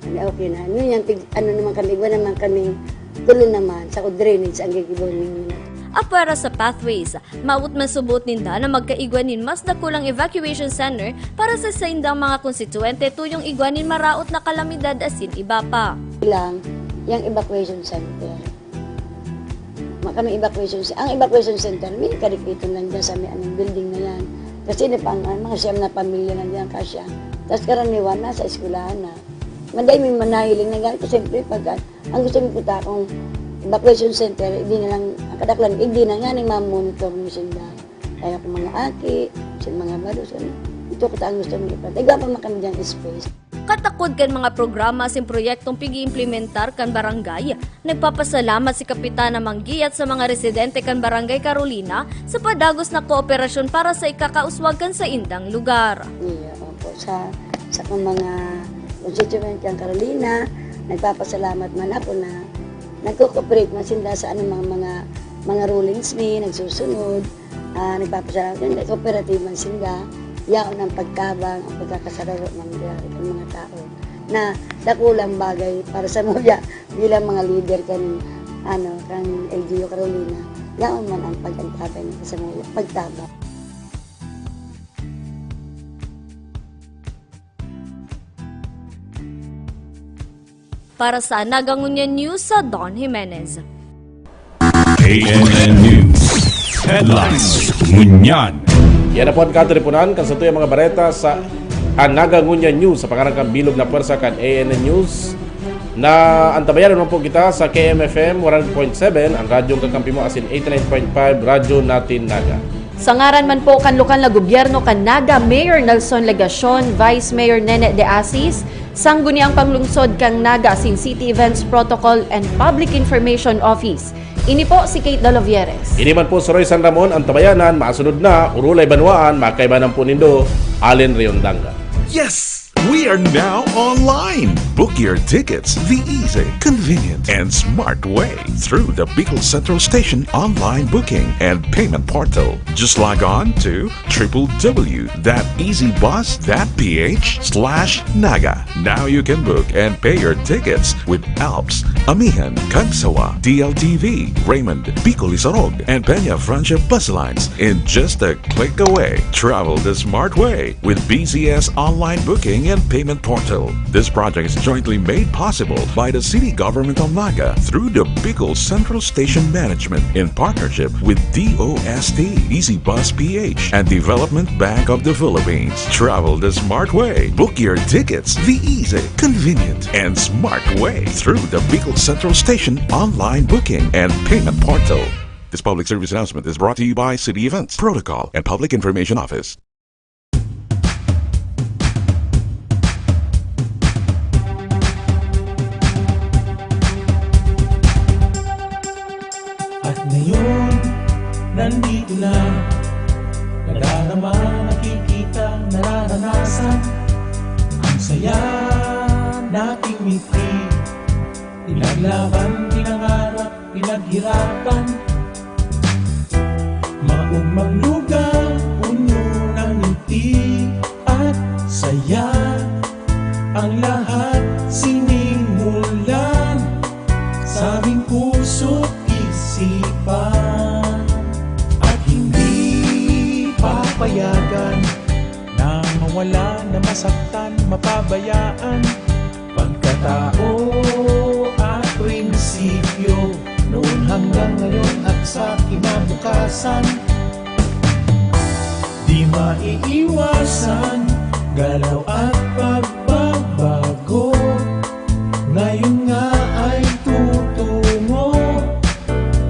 Ano, okay na. Yun yung tig-, ano naman kami, igwa naman kaming tulo naman, sa drainage ang gigibaw ninyo. Apwera sa pathways, maabot man subot ninda na magkaigwa nin mas dakulang evacuation center para sa saindang mga konstituwente tuyong igwa nin maraot na kalamidad asin iba pa. Lang, yung evacuation center. Ma-, kami evacuation ce-, ang evacuation center, may kadikit lang dyan sa may anong building na yan. Kasi na pang, ang mga siyam na pamilya na dyan, kasya. Tapos karaniwan, nasa eskwelahan na. Maday may manahiling na ganito, siyempre, pag, ah, ang gusto mo punta kung evacuation center, hindi na lang, ang kadaklan, hindi na nga, ni mamonitor mo sinda. Kaya kung mga aki, sa mga balos, ano, ito ko ang gusto mo ipatay. Gapa man kami dyan space. Katakod kan mga programa asin proyektong pig-iimplementar kan barangay, nagpapasalamat si Kapitana Manggiyat sa mga residente kan Barangay Carolina sa padagos na kooperasyon para sa ikakauswag kan saindang lugar. Iya, opo. Sa, sa kong mga constituent kan Carolina, nagpapasalamat man ako na nagko-cooperate man sinda sa anumang mga, mga rulings mi, nagsusunod. Ah, nagpapasalamat din, cooperative man sinda. Yaon ang pagtabang, ang pagkakasararo ng mga, ng mga tao na dakulang bagay para sa muya bilang mga leader kan, ano, kan L G U Carolina. Yaon man ang pag-antabay ng sa muya, pagtabang. Para sa Naga Ngunyan News, sa Don Jimenez. A N N News Headlines. Ngunyan. Yan na po ang katiripunan kan satuyang mga bareta sa Anaga Ngunyan News sa pangaran kan bilog na pwersa kan A N N News. Na antabayan naman po kita sa K M F M one hundred point seven, ang radyong kakampi mo asin eighty-nine point five Radyo Natin Naga. Sa ngaran man po kan lokal na gobyerno kan Naga, Mayor Nelson Legacion, Vice Mayor Nene de Asis, Sangguniang Panglungsod kan Naga asin City Events Protocol and Public Information Office. Ini po si Kate Dalovieres. Ini man po si Roy San Ramon, ang tabayanan, masunod na, Orolay Banwaan, makaibanan po nindo, Allen Riondanga. Yes! We are now online. Book your tickets the easy, convenient, and smart way through the Bicol Central Station online booking and payment portal. Just log on to triple w dot easy bus dot p h slash naga. Now you can book and pay your tickets with Alps, Amihan, Cagsawa, D L T V, Raymond, Bicol Isarog, and Peña Francia bus lines in just a click away. Travel the smart way with B C S online booking and payment portal. This project is jointly made possible by the City Government of Naga through the Bicol Central Station Management in partnership with D O S T, Easy Bus P H, and Development Bank of the Philippines. Travel the smart way. Book your tickets the easy, convenient, and smart way through the Bicol Central Station online booking and payment portal. This public service announcement is brought to you by City Events, Protocol, and Public Information Office. At ngayon, nandito na. Nadarama, nakikita, nararanasan. Ang saya nating mitri. Pinaglaban, pinangarap, pinaghirapan. Maugmang luga, puno ng ngiti at saya. Ang lahat sinimulan sa aming puso't isipan. At hindi papayagan na mawala, na masaktan, mapabayaan. Pagkatao at prinsipyo, noon hanggang ngayon at sa kinabukasan. Di maiiwasan, galaw at pagbabago. Ngayon nga ay tutungo,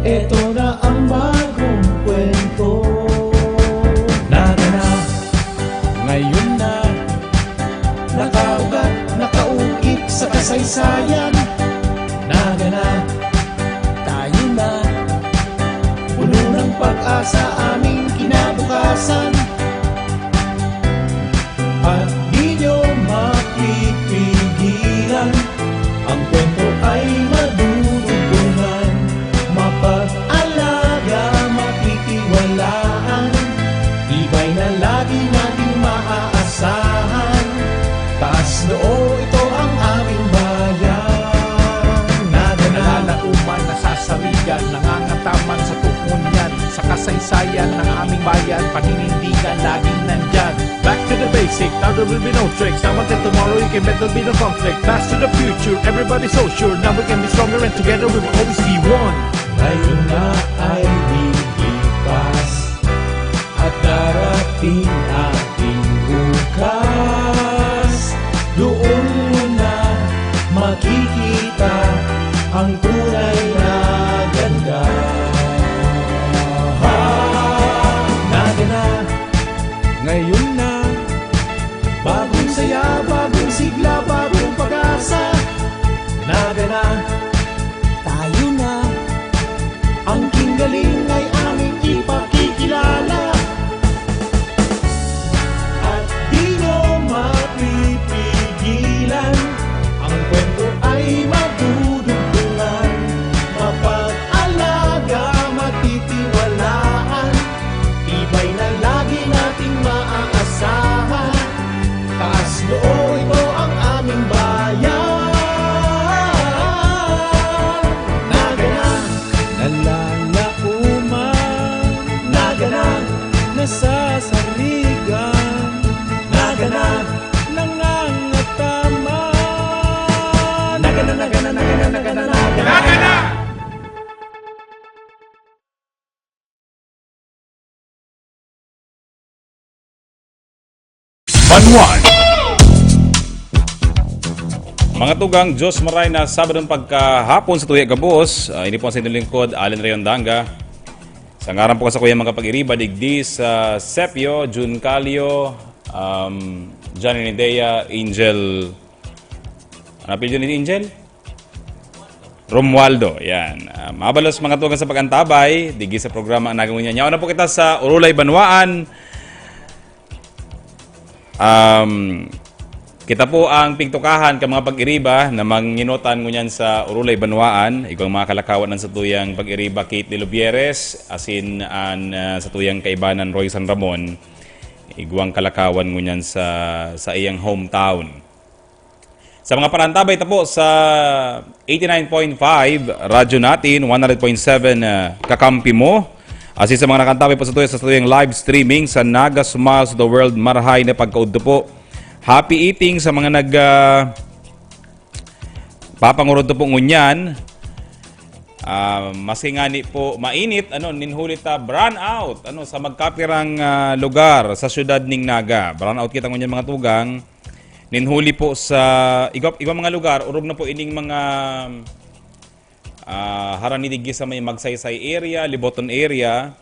eto na ang bagong kwento. Naga na, ngayon na, nakaugat, nakaukit sa kasaysayan. Naga na, tayo na, puno ng pag-asa aming kinabukasan. At di nyo mapipigilan, ang kwento ay madudugtungan, mapag-alaga, matitiwalaan. Tibay na lagi nating maaasahan. Taas noo, ito ang aming bayan. Naga na, nalauman, nasasarigan, nangangataman sa tuon yan. Sa kasaysayan ng aming bayan, paninindigan, laging nandyan. Back to the basic, now there will be no tricks. Now until tomorrow, you can bet there'll be no conflict. Pass to the future, everybody so sure. Now we can be stronger and together we will always be one. Ngayon na ay lilipas at darating ating bukas. Doon mo na makikita ang tunay na ganda. Naga na, ngayon na, bagong saya, bagong sigla, bagong pag-asa. Naga na, tayo na, ang kinggaling ay aming ipakikilala. At di nyo mapipigilan, ang kwento ay madudugtungan, mapag-alaga, matitiwalaan. Tibay na lagi nating maaasahan, taas noo, ito ang aming bayan. Naga na, nalalauman. Naga na, nasasarigan. Naga na, nangangataman. Naga na, naga na, naga na, naga na, naga na. Banwaan. Mga tugang, Diyos maray na Sabadong pagkahapon sa tuya gabos. Ah, ini po ang sa inyong lingkod, Allen Rayondanga. Sa ngaran po sa kuyang mga pag-iriba, digdi sa Sepio, Jun Calio, um, Johnny Nidea, Angel. Ano apelyido ni Angel? Romualdo, yan. Ah, mabalos mga tugang sa pag-antabay, digdi sa programa ang nagawa niya. Yaon na po kita sa Urulay Banwaan. Um, kita po ang pigtukahan ka mga pag-iriba na manginotan ngunyan sa Urulay Banwaan. Igwang mga kalakawan ang satuyang pag-iriba Kate de Lubieres, asin an ah, satuyang kaibanan Roy San Ramon. Igwang kalakawan ngunyan sa, sa iyang hometown. Sa mga panantabay ta po sa eighty-nine point five Radyo Natin, one hundred point seven ah, Kakampi Mo. Asin sa mga nakantabay po sa tuya sa tuyang live streaming sa Naga Smiles of the World, marahay na pagkaudto po. Happy eating sa mga nag ah, papangurot po ngunyan. Ah, maski ngani po mainit, ano, ninhuli ta brownout, ano, sa magkapirang ah, lugar sa siyudad ning Naga. Brownout kita ngunyan mga tugang. Ninhuli po sa iba, iba mga lugar, orog na po ining mga ah, harani digdi sa may Magsaysay area, Liboton area.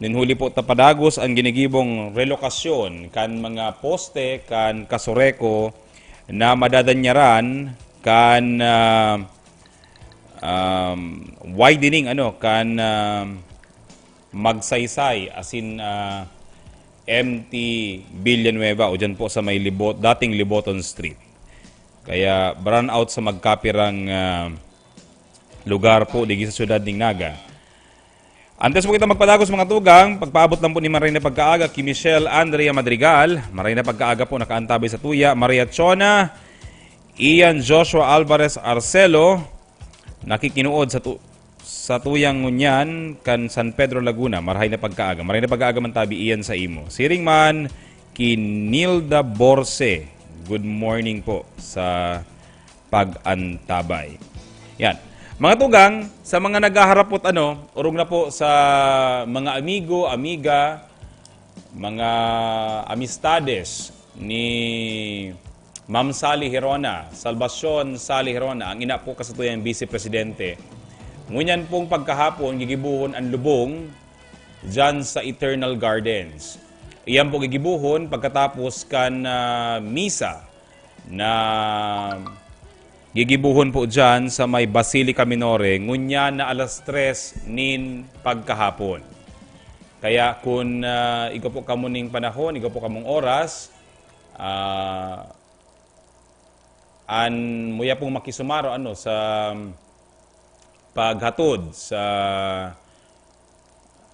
Ninhuli po ta padagos ang ginigibong relokasyon kan mga poste kan Kasureko na madadanyaran kan ah, um, widening ano kan ah, Magsaysay asin ah, M T Villanueva o dyan po sa may Libot, dating Liboton Street. Kaya brownout sa magkapirang ah, lugar po digdi sa siyudad ning Naga. Antes po kita magpadagos mga tugang, pagpaabot lang po ni Maray na Pagkaaga ki Michelle Andrea Madrigal. Maray na Pagkaaga po nakaantabay sa tuya. Maria Chona, Ian Joshua Alvarez Arcelo, nakikinood sa tu- sa tuyang ngunyan kan San Pedro Laguna. Marahay na pagkaaga. Maray na pagkaaga man tabi iyan sa imo. Siring man ki Nilda Borse. Good morning po sa pag-antabay. Yan. Mga tugang, sa mga naghaharapot ano, orog na po sa mga amigo, amiga, mga amistades ni Ma'am Sally Hirona, Salvacion Sally Hirona, ang ina po kasatuyang Vice Presidente. Ngunyan pong pagkahapon, gigibuhon ang lubong dyan sa Eternal Gardens. Iyan po gigibuhon pagkatapos kan ah, misa na gigibuhon po dyan sa may Basilica Minore, ngunyan na alas tres nin pagkahapon. Kaya kun ah, igwa po kamo ning panahon, igwa po kamong oras, ah, an muya pong makisumaro ano sa paghatod sa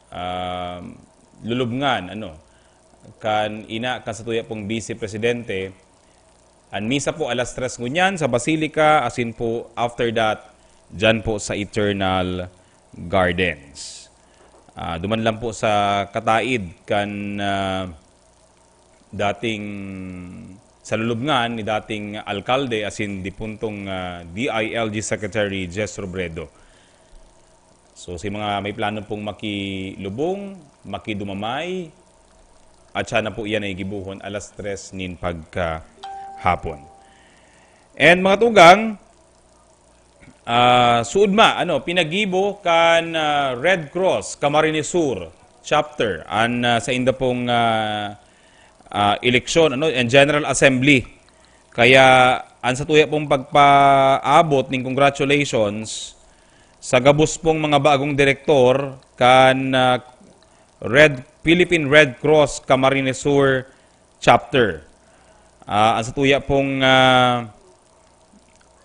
ah, lulubngan ano kan ina kan satuya pong Vice Presidente. An misa po alas tres ngunyan sa Basilica, asin po after that, dyan po sa Eternal Gardens. Ah, duman lang po sa kataid kan ah, dating sa lulubngan ni dating alkalde asin dipuntong ah, D I L G Secretary Jess Robredo. So, sa mga may plano pong makilubong, makidumamay, at siya na po iyan ay gibuhon alas tres nin pagkahapon. And mga tugang, ah, suod ma, ano, pinagibo kan ah, Red Cross Camarines Sur chapter an ah, sa inda pong ah, ah, eleksyon ano, and General Assembly. Kaya an sa tuya pong pagpaabot ning congratulations sa gabos pong mga bagong direktor kan ah, Red Philippine Red Cross Camarines Sur chapter. Ah, ang sa tuya pong ah,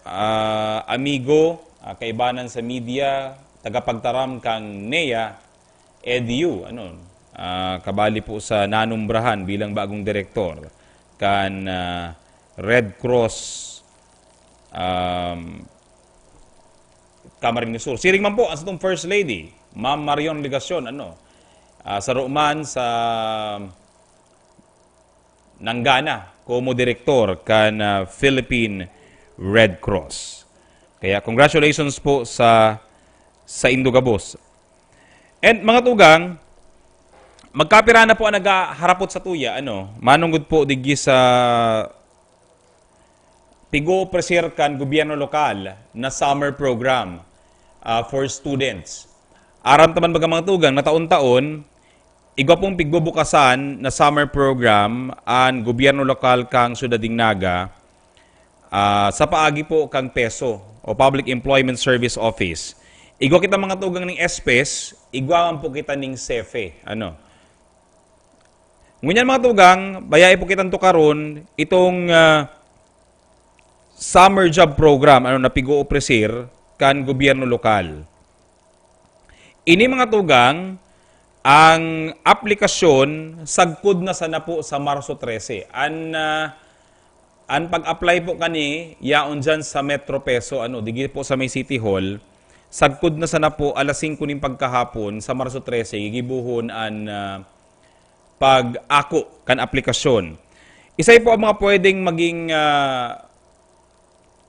ah, amigo, ah, kaibanan sa media, tagapagtaram kang NEA, Edu, ano, ah, kabali po sa nanumbrahan bilang bagong direktor kan ah, Red Cross um, Camarines Sur. Siring man po ang satong First Lady, Ma'am Marion Legacion, ano, ah, saro man sa nanggana komo direktor kan ah, Philippine Red Cross. Kaya congratulations po sa sa indo gabos. And mga tugang, magkapira na po ang naghaharapot sa tuya, ano, manunggod po digdi sa pigo-ofrecer kan gobyerno lokal na summer program ah, for students. Aram ta man baga mga tugang na taon-taon, igwa pong pigbubukasan na summer program an gobyerno lokal kan Syudad nin Naga, ah, sa paagi po kan PESO o Public Employment Service Office. Igwa kita mga tugang ning SPES, igwa man po kita ning SEFE. Ano? Ngunyan mga tugang, bayai po kitang tukaron itong, ah, summer job program, ano, na pig-oopresir kan gobyerno lokal. Ini mga tugang, ang aplikasyon sagkod na sana po sa Marso trese. An, ah, an pag-apply po kani, yaon dyan sa Metro PESO, ano, digi po sa may City Hall. Sagkod na sana po, alas singko nin pagkahapon, sa Marso trese, gigibuhon an, ah, pag-ako kan aplikasyon. Isay po ang mga pwedeng maging, ah,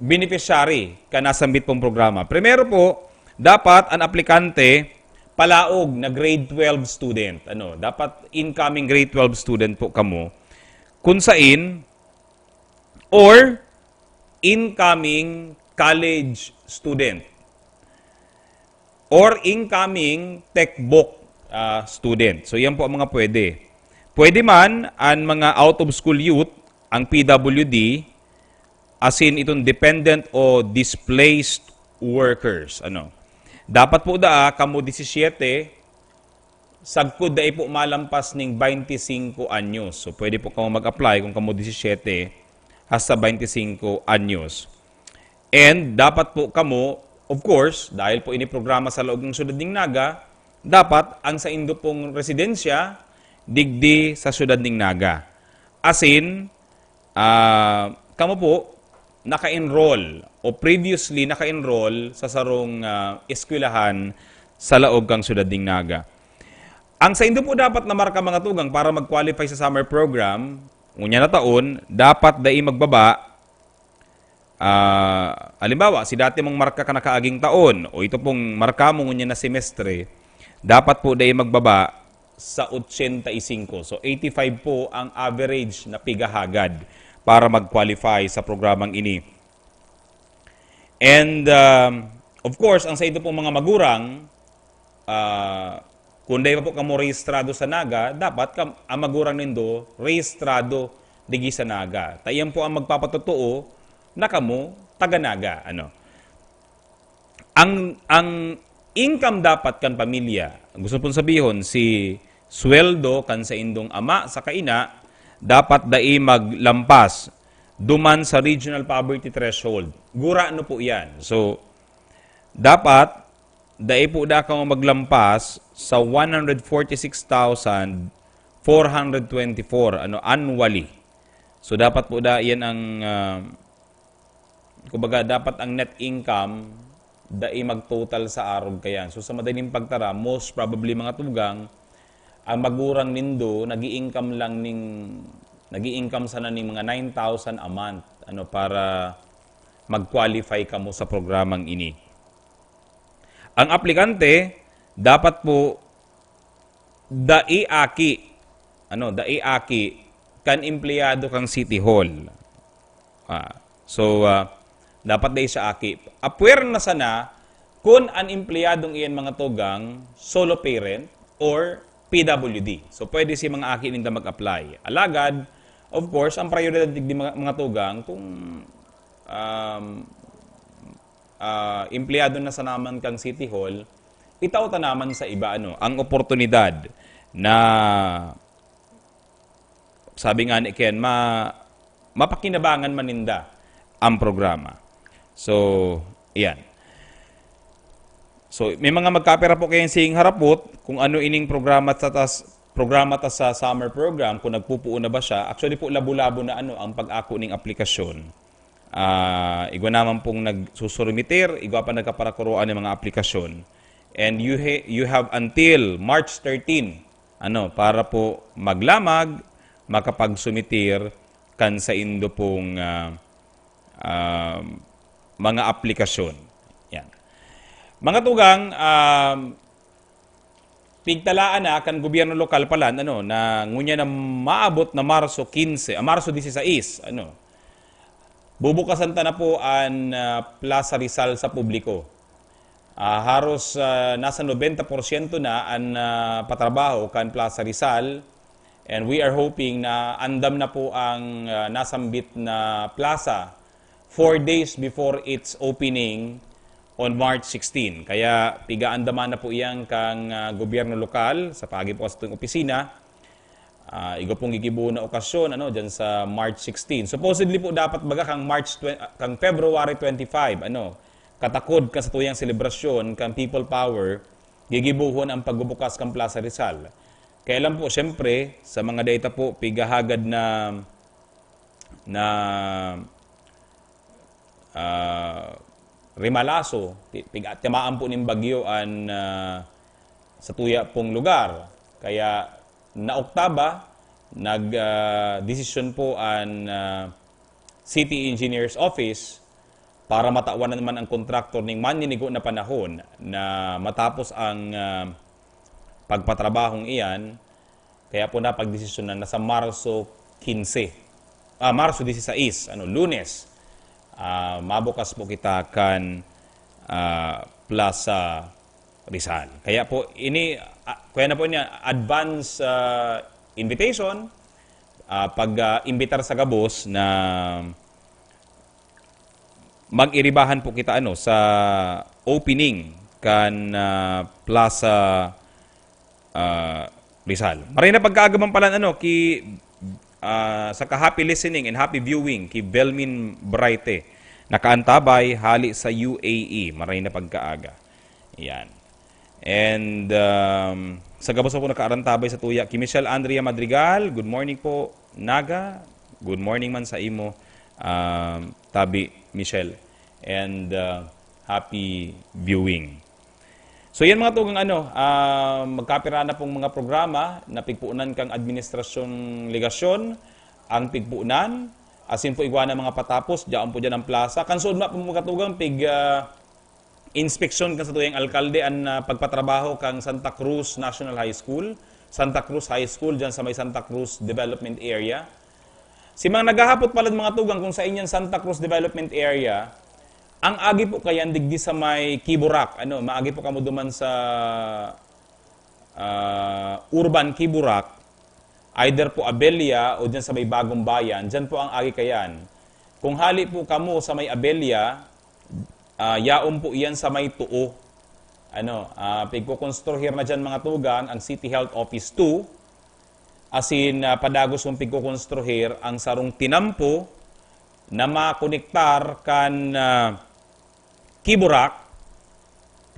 beneficiary kan nasambit pong programa. Primero po, dapat an aplikante palaog na grade twelve student. Ano, dapat incoming grade twelve student po kamo. Kun sain, or incoming college student, or incoming tech book, ah, student. So, yan po ang mga pwede. Pwede man an mga out of school youth, ang P W D, asin itong dependent o displaced workers. Ano? Dapat po daa kamo disisiyete, sagkod dai po malampas ning baynte singko anyos. So, pwede po kamo mag-apply kung kamo disisiyete hasta baynte singko anyos. And dapat po kamo, of course, dahil po ini programa sa laog ng Syudad ning Naga, dapat ang saindo pong residensya digdi sa Syudad ning Naga. Asin, ah, kamo po naka-enroll o previously naka-enroll sa sarong, ah, eskwelahan sa laog kan Syudad ning Naga. Ang saindo po dapat na marka, mga tugang, para mag-qualify sa summer program, ngunyan na taon, dapat dai magbaba, ah, halimbawa, si dati mong marka kan nakaaging taon o ito pong marka mo ngunyan na semestre, dapat po dai magbaba sa ochenta y cinco. So, eighty-five po ang average na pigahagad para mag-qualify sa programang ini. And, um, of course, ang saindo pong mga magurang, ah, kun dai pa po kamo rehistrado sa Naga, dapat kam-, ang magurang nindo rehistrado digdi sa Naga. Ta iyan po ang magpapatotoo na kamo taga Naga, ano. Ang, ang income dapat kan pamilya, gusto pong sabihon, si sweldo kan saindong ama saka ina, dapat dai maglampas duman sa regional poverty threshold. Gurano po iyan. So, dapat dai po daa kamo maglampas sa one hundred forty-six thousand four hundred twenty-four, ano, annually. So, dapat po daa iyan ang, ah, kumbaga, dapat ang net income dai mag-total sa arog kaiyan. So, sa madaling pagtara, most probably, mga tugang, ang magurang nindo, nag-i-income lang ning, nag-i-income sana ning mga nine thousand a month, ano, para mag-qualify kamo sa programang ini. Ang aplikante, dapat po dai aki, ano, dai aki kan empleyado kan City Hall. Ah, so, ah, dapat dai siya aki. Apwera na sana kun an empleyadong iyan, mga tugang, solo parent or P W D. So, pwede si mga aki ninda mag-apply. Alagad, of course, ang prioridad digdi, mga, mga tugang, kung, um, ah, empleyado na sana man kan City Hall, itao ta naman sa iba, ano, ang oportunidad na, sabi nga ni Ken, ma-, mapakinabangan man ninda ang programa. So, iyan. So, may mga magkapira po kayong sing harapot kung ano ining programa ta tas-, programa ta sa summer program, kung nagpupuon na ba siya. Actually po, labo-labo na, ano, ang pag-ako ning aplikasyon. Ah, igwa naman pong nagsusurmitir, igwa pa nagkaparakuroan ng mga aplikasyon. And you ha-, you have until March thirteen, ano, para po maglamag, makapagsumitir kan saindo pong, ah, ah, mga aplikasyon. Yan. Mga tugang, um, pigtalaan na kan gobyerno lokal palan, ano, na ngunyan na maabot na Marso quince, ah, Marso dieciséis, ano, bubukasan ta na po an, ah, Plaza Rizal sa publiko. Ah, haros, ah, nasa nobenta porsyento na an, ah, patrabaho kan Plaza Rizal, and we are hoping na andam na po ang, ah, nasambit na plaza four days before its opening on March sixteen. Kaya pigaandaman na po iyan kan, ah, gobyerno lokal sa paagi po sa satuyang opisina. Ah, igwa pong gigibo na okasyon, ano, dyan sa March sixteen. Supposedly po, dapat baga kang March twen-, ah, kang February twenty-five, ano, katakod kan satuyang selebrasyon kan People Power, gigibohon ang pagbubukas kan Plaza Rizal. Kaya lang po, siyempre, sa mga data po, pigahagad na, na ah, rimalaso, ti-, pig-, tiyamaan po nin bagyo an, ah, satuya pong lugar. Kaya naoktaba, nag, ah, desisyon po an, ah, City Engineers Office para matawan na naman ang kontraktor ning maninigo na panahon na matapos ang, ah, pagpatrabahong iyan. Kaya po napagdesisyonan na sa Marso quince, ah, Marso dieciséis, ano, Lunes, ah, mabukas po kita kan, ah, Plaza Rizal. Kaya po, ini, ah, kaya na po niya, advance, ah, invitation, ah, pag, ah, imbitar sa gabos na mag-iribahan po kita, ano, sa opening kan, ah, Plaza, ah, Rizal. Maray na pagkaaga man pala, ano, ki, ah, saka happy listening and happy viewing ki Belmin Braite. Nakaantabay hali sa U A E. Maray na pagkaaga. Yan. And, um, sa gabos po nakaarantabay satuya, ki Michelle Andrea Madrigal, good morning po, Naga. Good morning man sa imo, um, Tabi Michelle. And, uh, happy viewing. So yan, mga tugang, ano, ah, magkapira na pong mga programa na pigpunan kang administrasyong legasyon, ang pigpunan, asin po igwa na mga patapos, diyan po diyan ang plaza. Kan suod na po, mga tugang, pig, ah, inspeksyon kan satuyang alkalde an, ah, pagpatrabaho kang Santa Cruz National High School, Santa Cruz High School, diyan sa may Santa Cruz Development Area. Si mga naghahapot pala, mga tugang, kung sa inyong Santa Cruz Development Area, ang agi po kayan digdi sa may Kiburak, ano, maagi po kamo duman sa, ah, Urban Kiburak, either po Abella o dyan sa may Bagong Bayan, dyan po ang agi kayan. Kung hali po kamo sa may Abella, ah, yaon po iyan sa may Tuo. Ano, ah, pigkukonstruhir na dyan, mga tugang, ang City Health Office two. Asin, ah, padagos pong pigkukonstruhir ang sarong tinampo na makonektar kan, ah, Kiburak,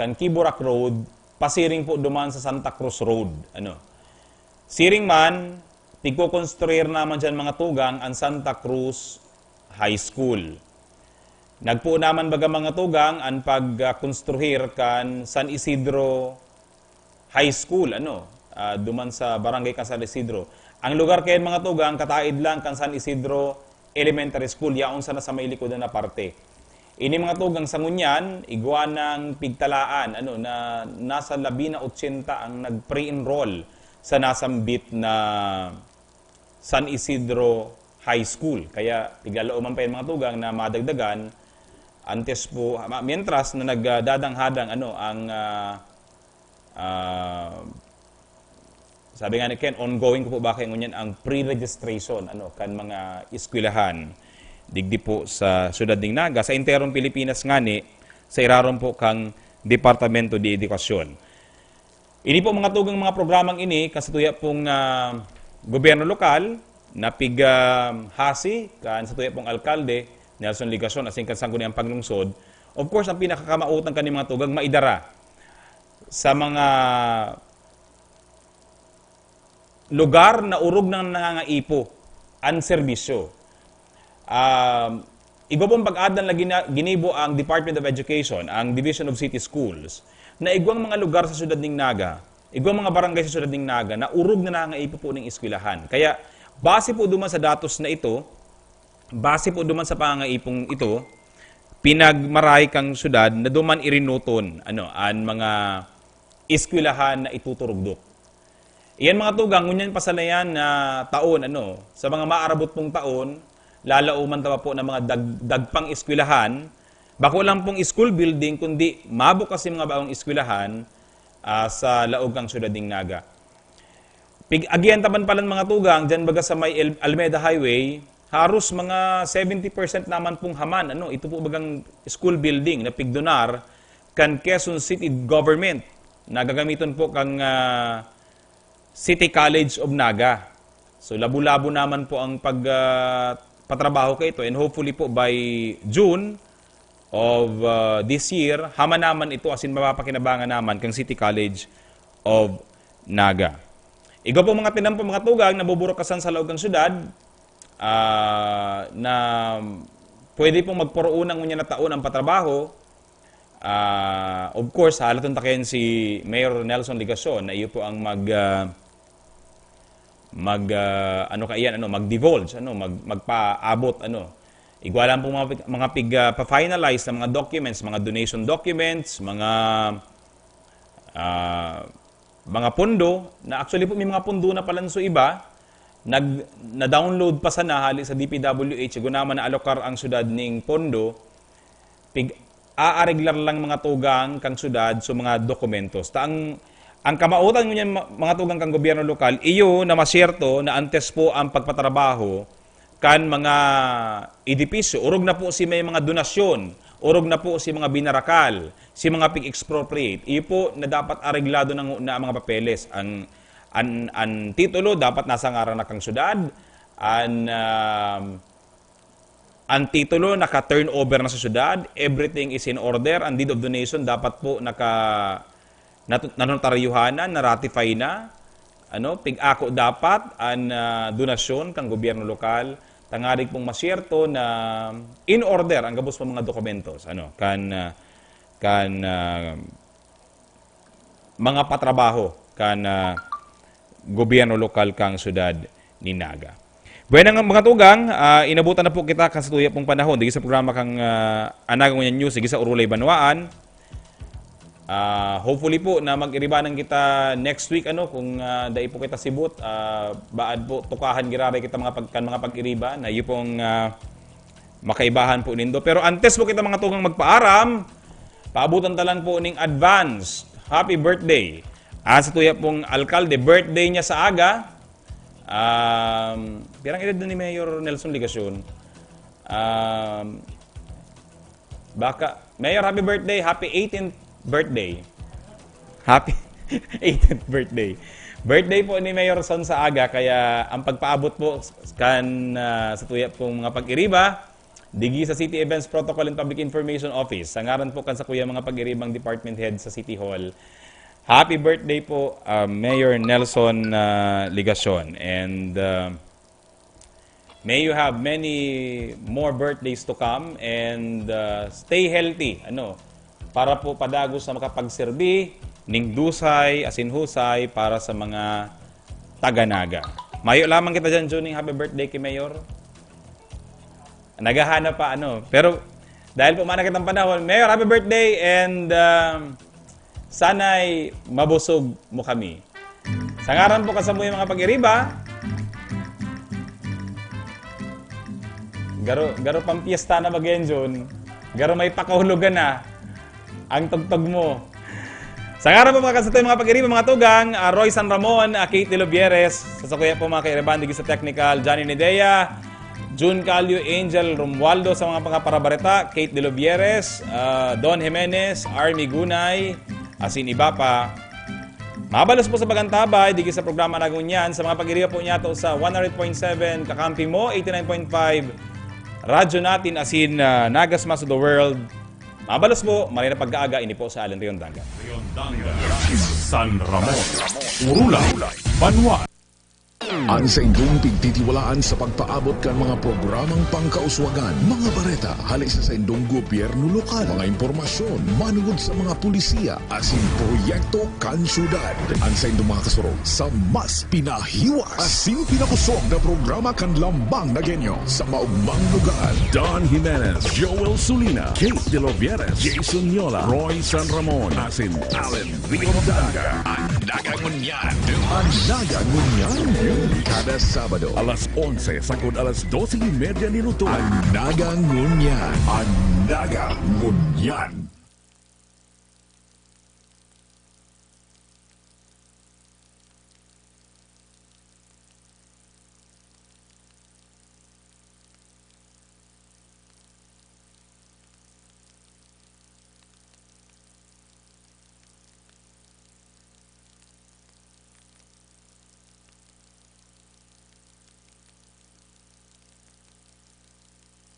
kan Kiburak Road, pasiring po duman sa Santa Cruz Road. Ano? Siring man, pigkukonstruir naman dyan, mga tugang, ang Santa Cruz High School. Nagpuon naman, baga, mga tugang, an pagkonstruir kan San Isidro High School, ano, ah, duman sa barangay kan San Isidro. Ang lugar kayan, mga tugang, kataid lang kan San Isidro Elementary School, yaon sana sa may likodan na parte. Ini, mga tugang, sa ngunyan, igwa nang pigtalaan, ano, na nasa labi na otsenta ang nag-pre-enroll sa nasambit na San Isidro High School. Kaya piglalooman pa yan, mga tugang, na madagdagan. Antes po, ma-, mientras na nagdadanghadang, ano, ang, ah, ah, sabi nga ni Ken, ongoing ko po ba kayo ngunyan ang pre-registration, ano, kan mga eskwelahan digdi po sa siyudad ning Naga, sa enterong Pilipinas ngani, sa irarom po kang Departamento de Edukasyon. Ini po, mga tugang, mga programang ini, kan satuya pong, ah, gobyerno lokal, na pig, ah, hasi, kan satuya pong alkalde, Nelson Legacion, asin kan Sangguniang Panglungsod. Of course, ang pinakakamautan kan mga tugang, maidara sa mga lugar na orog nang nangangaipo an serbisyo. Um, igwa pong pag-adlan na gina-, ginibo ang Department of Education, ang Division of City Schools, na igwang mga lugar sa siyudad ning Naga, igwang mga barangay sa siyudad ning Naga, na orog na nangangaipo po ning eskwelahan. Kaya, base po duman sa datos na ito, base po duman sa pangangaipong ito, pinagmaray kang syudad na duman irinuton, ano, an mga eskwelahan na ituturugdok. Iyan, mga tugang, ngunyan pa sana yan na taon, ano, sa mga maarabot pong taon, lalauman ta pa po ng mga dag-, dagpang eskwelahan, Bako lang pong school building, kundi mabukas yung mga bagong eskwelahan, ah, sa laog kan syudad ning Naga. Pig-, agian ta man palan, mga tugang, dyan baga sa may El-, Almeda Highway, haros mga seventy percent naman pong haman, ano, ito po bagang school building na pigdonar kan Quezon City Government na gagamiton po kang, ah, City College of Naga. So, labo-labo naman po ang pag, ah, patrabaho kaito, and hopefully po by June of, ah, this year, haman naman ito, asin mapapakinabangan naman kang City College of Naga. Igwa po mga tinampo, mga tugang, nabuburukasan sa laog kan syudad, ah, na pwede pong magporoon ng unya na taon ang patrabaho. Ah, of course, halaton ta kayan si Mayor Nelson Legacion na iyo po ang mag, ah, mag, ah, ano kaiyan, ano, mag-divulge, ano, mag-, magpaabot, ano. Igwa lang po mga pig-, mga pig-, ah, pa-finalize na mga documents, mga donation documents, mga, ah, mga pondo, na actually po may mga pondo na palan so iba, nag-, na-download pa sana hali sa D P W H, igwa naman na alokar ang syudad ning pondo, pig-, aareglar lang, mga tugang, kang syudad so mga dokumentos. Ta ang, ang kamaotan ngunyan, ma-, mga tugang, kang gobyerno lokal, iyo na masyerto na antes po ang pagpatrabaho kan mga edipisyo, orog na po si may mga donasyon, orog na po si mga binarakal, si mga pig-expropriate. Iyo po na dapat areglado na, na ang mga papeles. Ang, an, an titulo dapat nasa ngaran na kang syudad, an, um, an titulo naka-turnover na sa syudad, everything is in order, ang deed of donation dapat po naka-, natu-, nanotaryuhanan, na-ratify na, ano, pig-ako dapat an, ah, donasyon kan gobyerno lokal, tangarig pong masyerto na in order ang gabos pa mga dokumentos, ano, kan, ah, kan, ah, mga patrabaho kan, ah, gobyerno lokal kan syudad ni Naga. Bueno, nga mga tugang, ah, inabutan na po kita kan sa tuya pong panahon. Digi sa programa kang, ah, Anaga Ngunyan News, digi sa Orolay Banwaan. Ah, hopefully po na mag-iribanan kita next week, ano, kung, ah, dai po kita sibot, ah, baad po, tukahan giraray kita mga pag-, kan mga pag-iriba, na iyo pong, ah, makaibahan po nindo. Pero antes po kita mga tugang magpaaram, paabutan ta lang po ning advance happy birthday. Ah, sa tuya pong alkalde, birthday niya sa aga. Um, pirang edad na ni Mayor Nelson Legacion? Um, baka, Mayor, happy birthday. Happy eighteenth birthday. Happy eighteenth birthday. Birthday po ni Mayor Son sa aga, kaya ang pagpaabot po kan, ah, sa tuya pong mga pag-iriba, digi sa City Events Protocol and Public Information Office, sa ngaran po kan sa kuya mga pag-iribang department head sa City Hall, happy birthday po, ah, Mayor Nelson, ah, Legacion. And, ah, may you have many more birthdays to come and, ah, stay healthy, ano, para po padagos na makapagserbi ning dusay asin husay para sa mga taga-Naga. Mayo lamang kita dyan, Juning. Happy birthday ki Mayor. Naghahanap pa, ano. Pero, dahil po mana kitang panahon, Mayor, happy birthday and, um, sana'y mabusog mo kami. Sa ngaran po kan samuyang mga pag-iriba, garo, garo pampiesta na baga yan, Jun. Garo may pakahulogan na ang tugtog mo. Sa ngaran po mga kasatoy, mga pag-iriba, mga tugang, ah, Roy San Ramon, ah, Kate de Lobieres, sa sakuya po mga kairiban, digi sa technical, Johnny Nidea, Jun Calio, Angel Romualdo, sa mga pagpaparabareta, Kate de Lobieres, ah, Don Jimenez, Army Gunay, asin iba pa. Mabalos po sa pagantabay, digi sa programa na ngunyan, sa mga pag-iriba po niyato sa one oh eight point seven Kakampi Mo, eighty-nine point five Radyo Natin, asin, ah, Nagas Mas of the World. Mabalos po, maray na pagkaaga, ini po sa Allen Riondanga. San Ramon, Urulay, Banwa. Ang saindong pigtitiwalaan sa pagpaabot kan mga programang pangkauswagan, mga bareta, hali sa saindong gobyerno lokal, mga impormasyon manugod sa mga pulisiya, asin proyekto kan syudad. Ang saindong mga kasurog sa mas pinahiwas asin pinakosog na programa kan Lambang Nagueño sa maugmang lugar. Don Jimenez, Joel Sulina, Kate de Lobieres, Jason Yola, Roy San Ramon, asin Allen Riondanga. Ang Naga Ngunyan. Ang Naga Ngunyan. Kada Sabado. Alas onse sagkod alas dose y media nin utog. Ang Naga Ngunyan. Ang Daga ngunyan.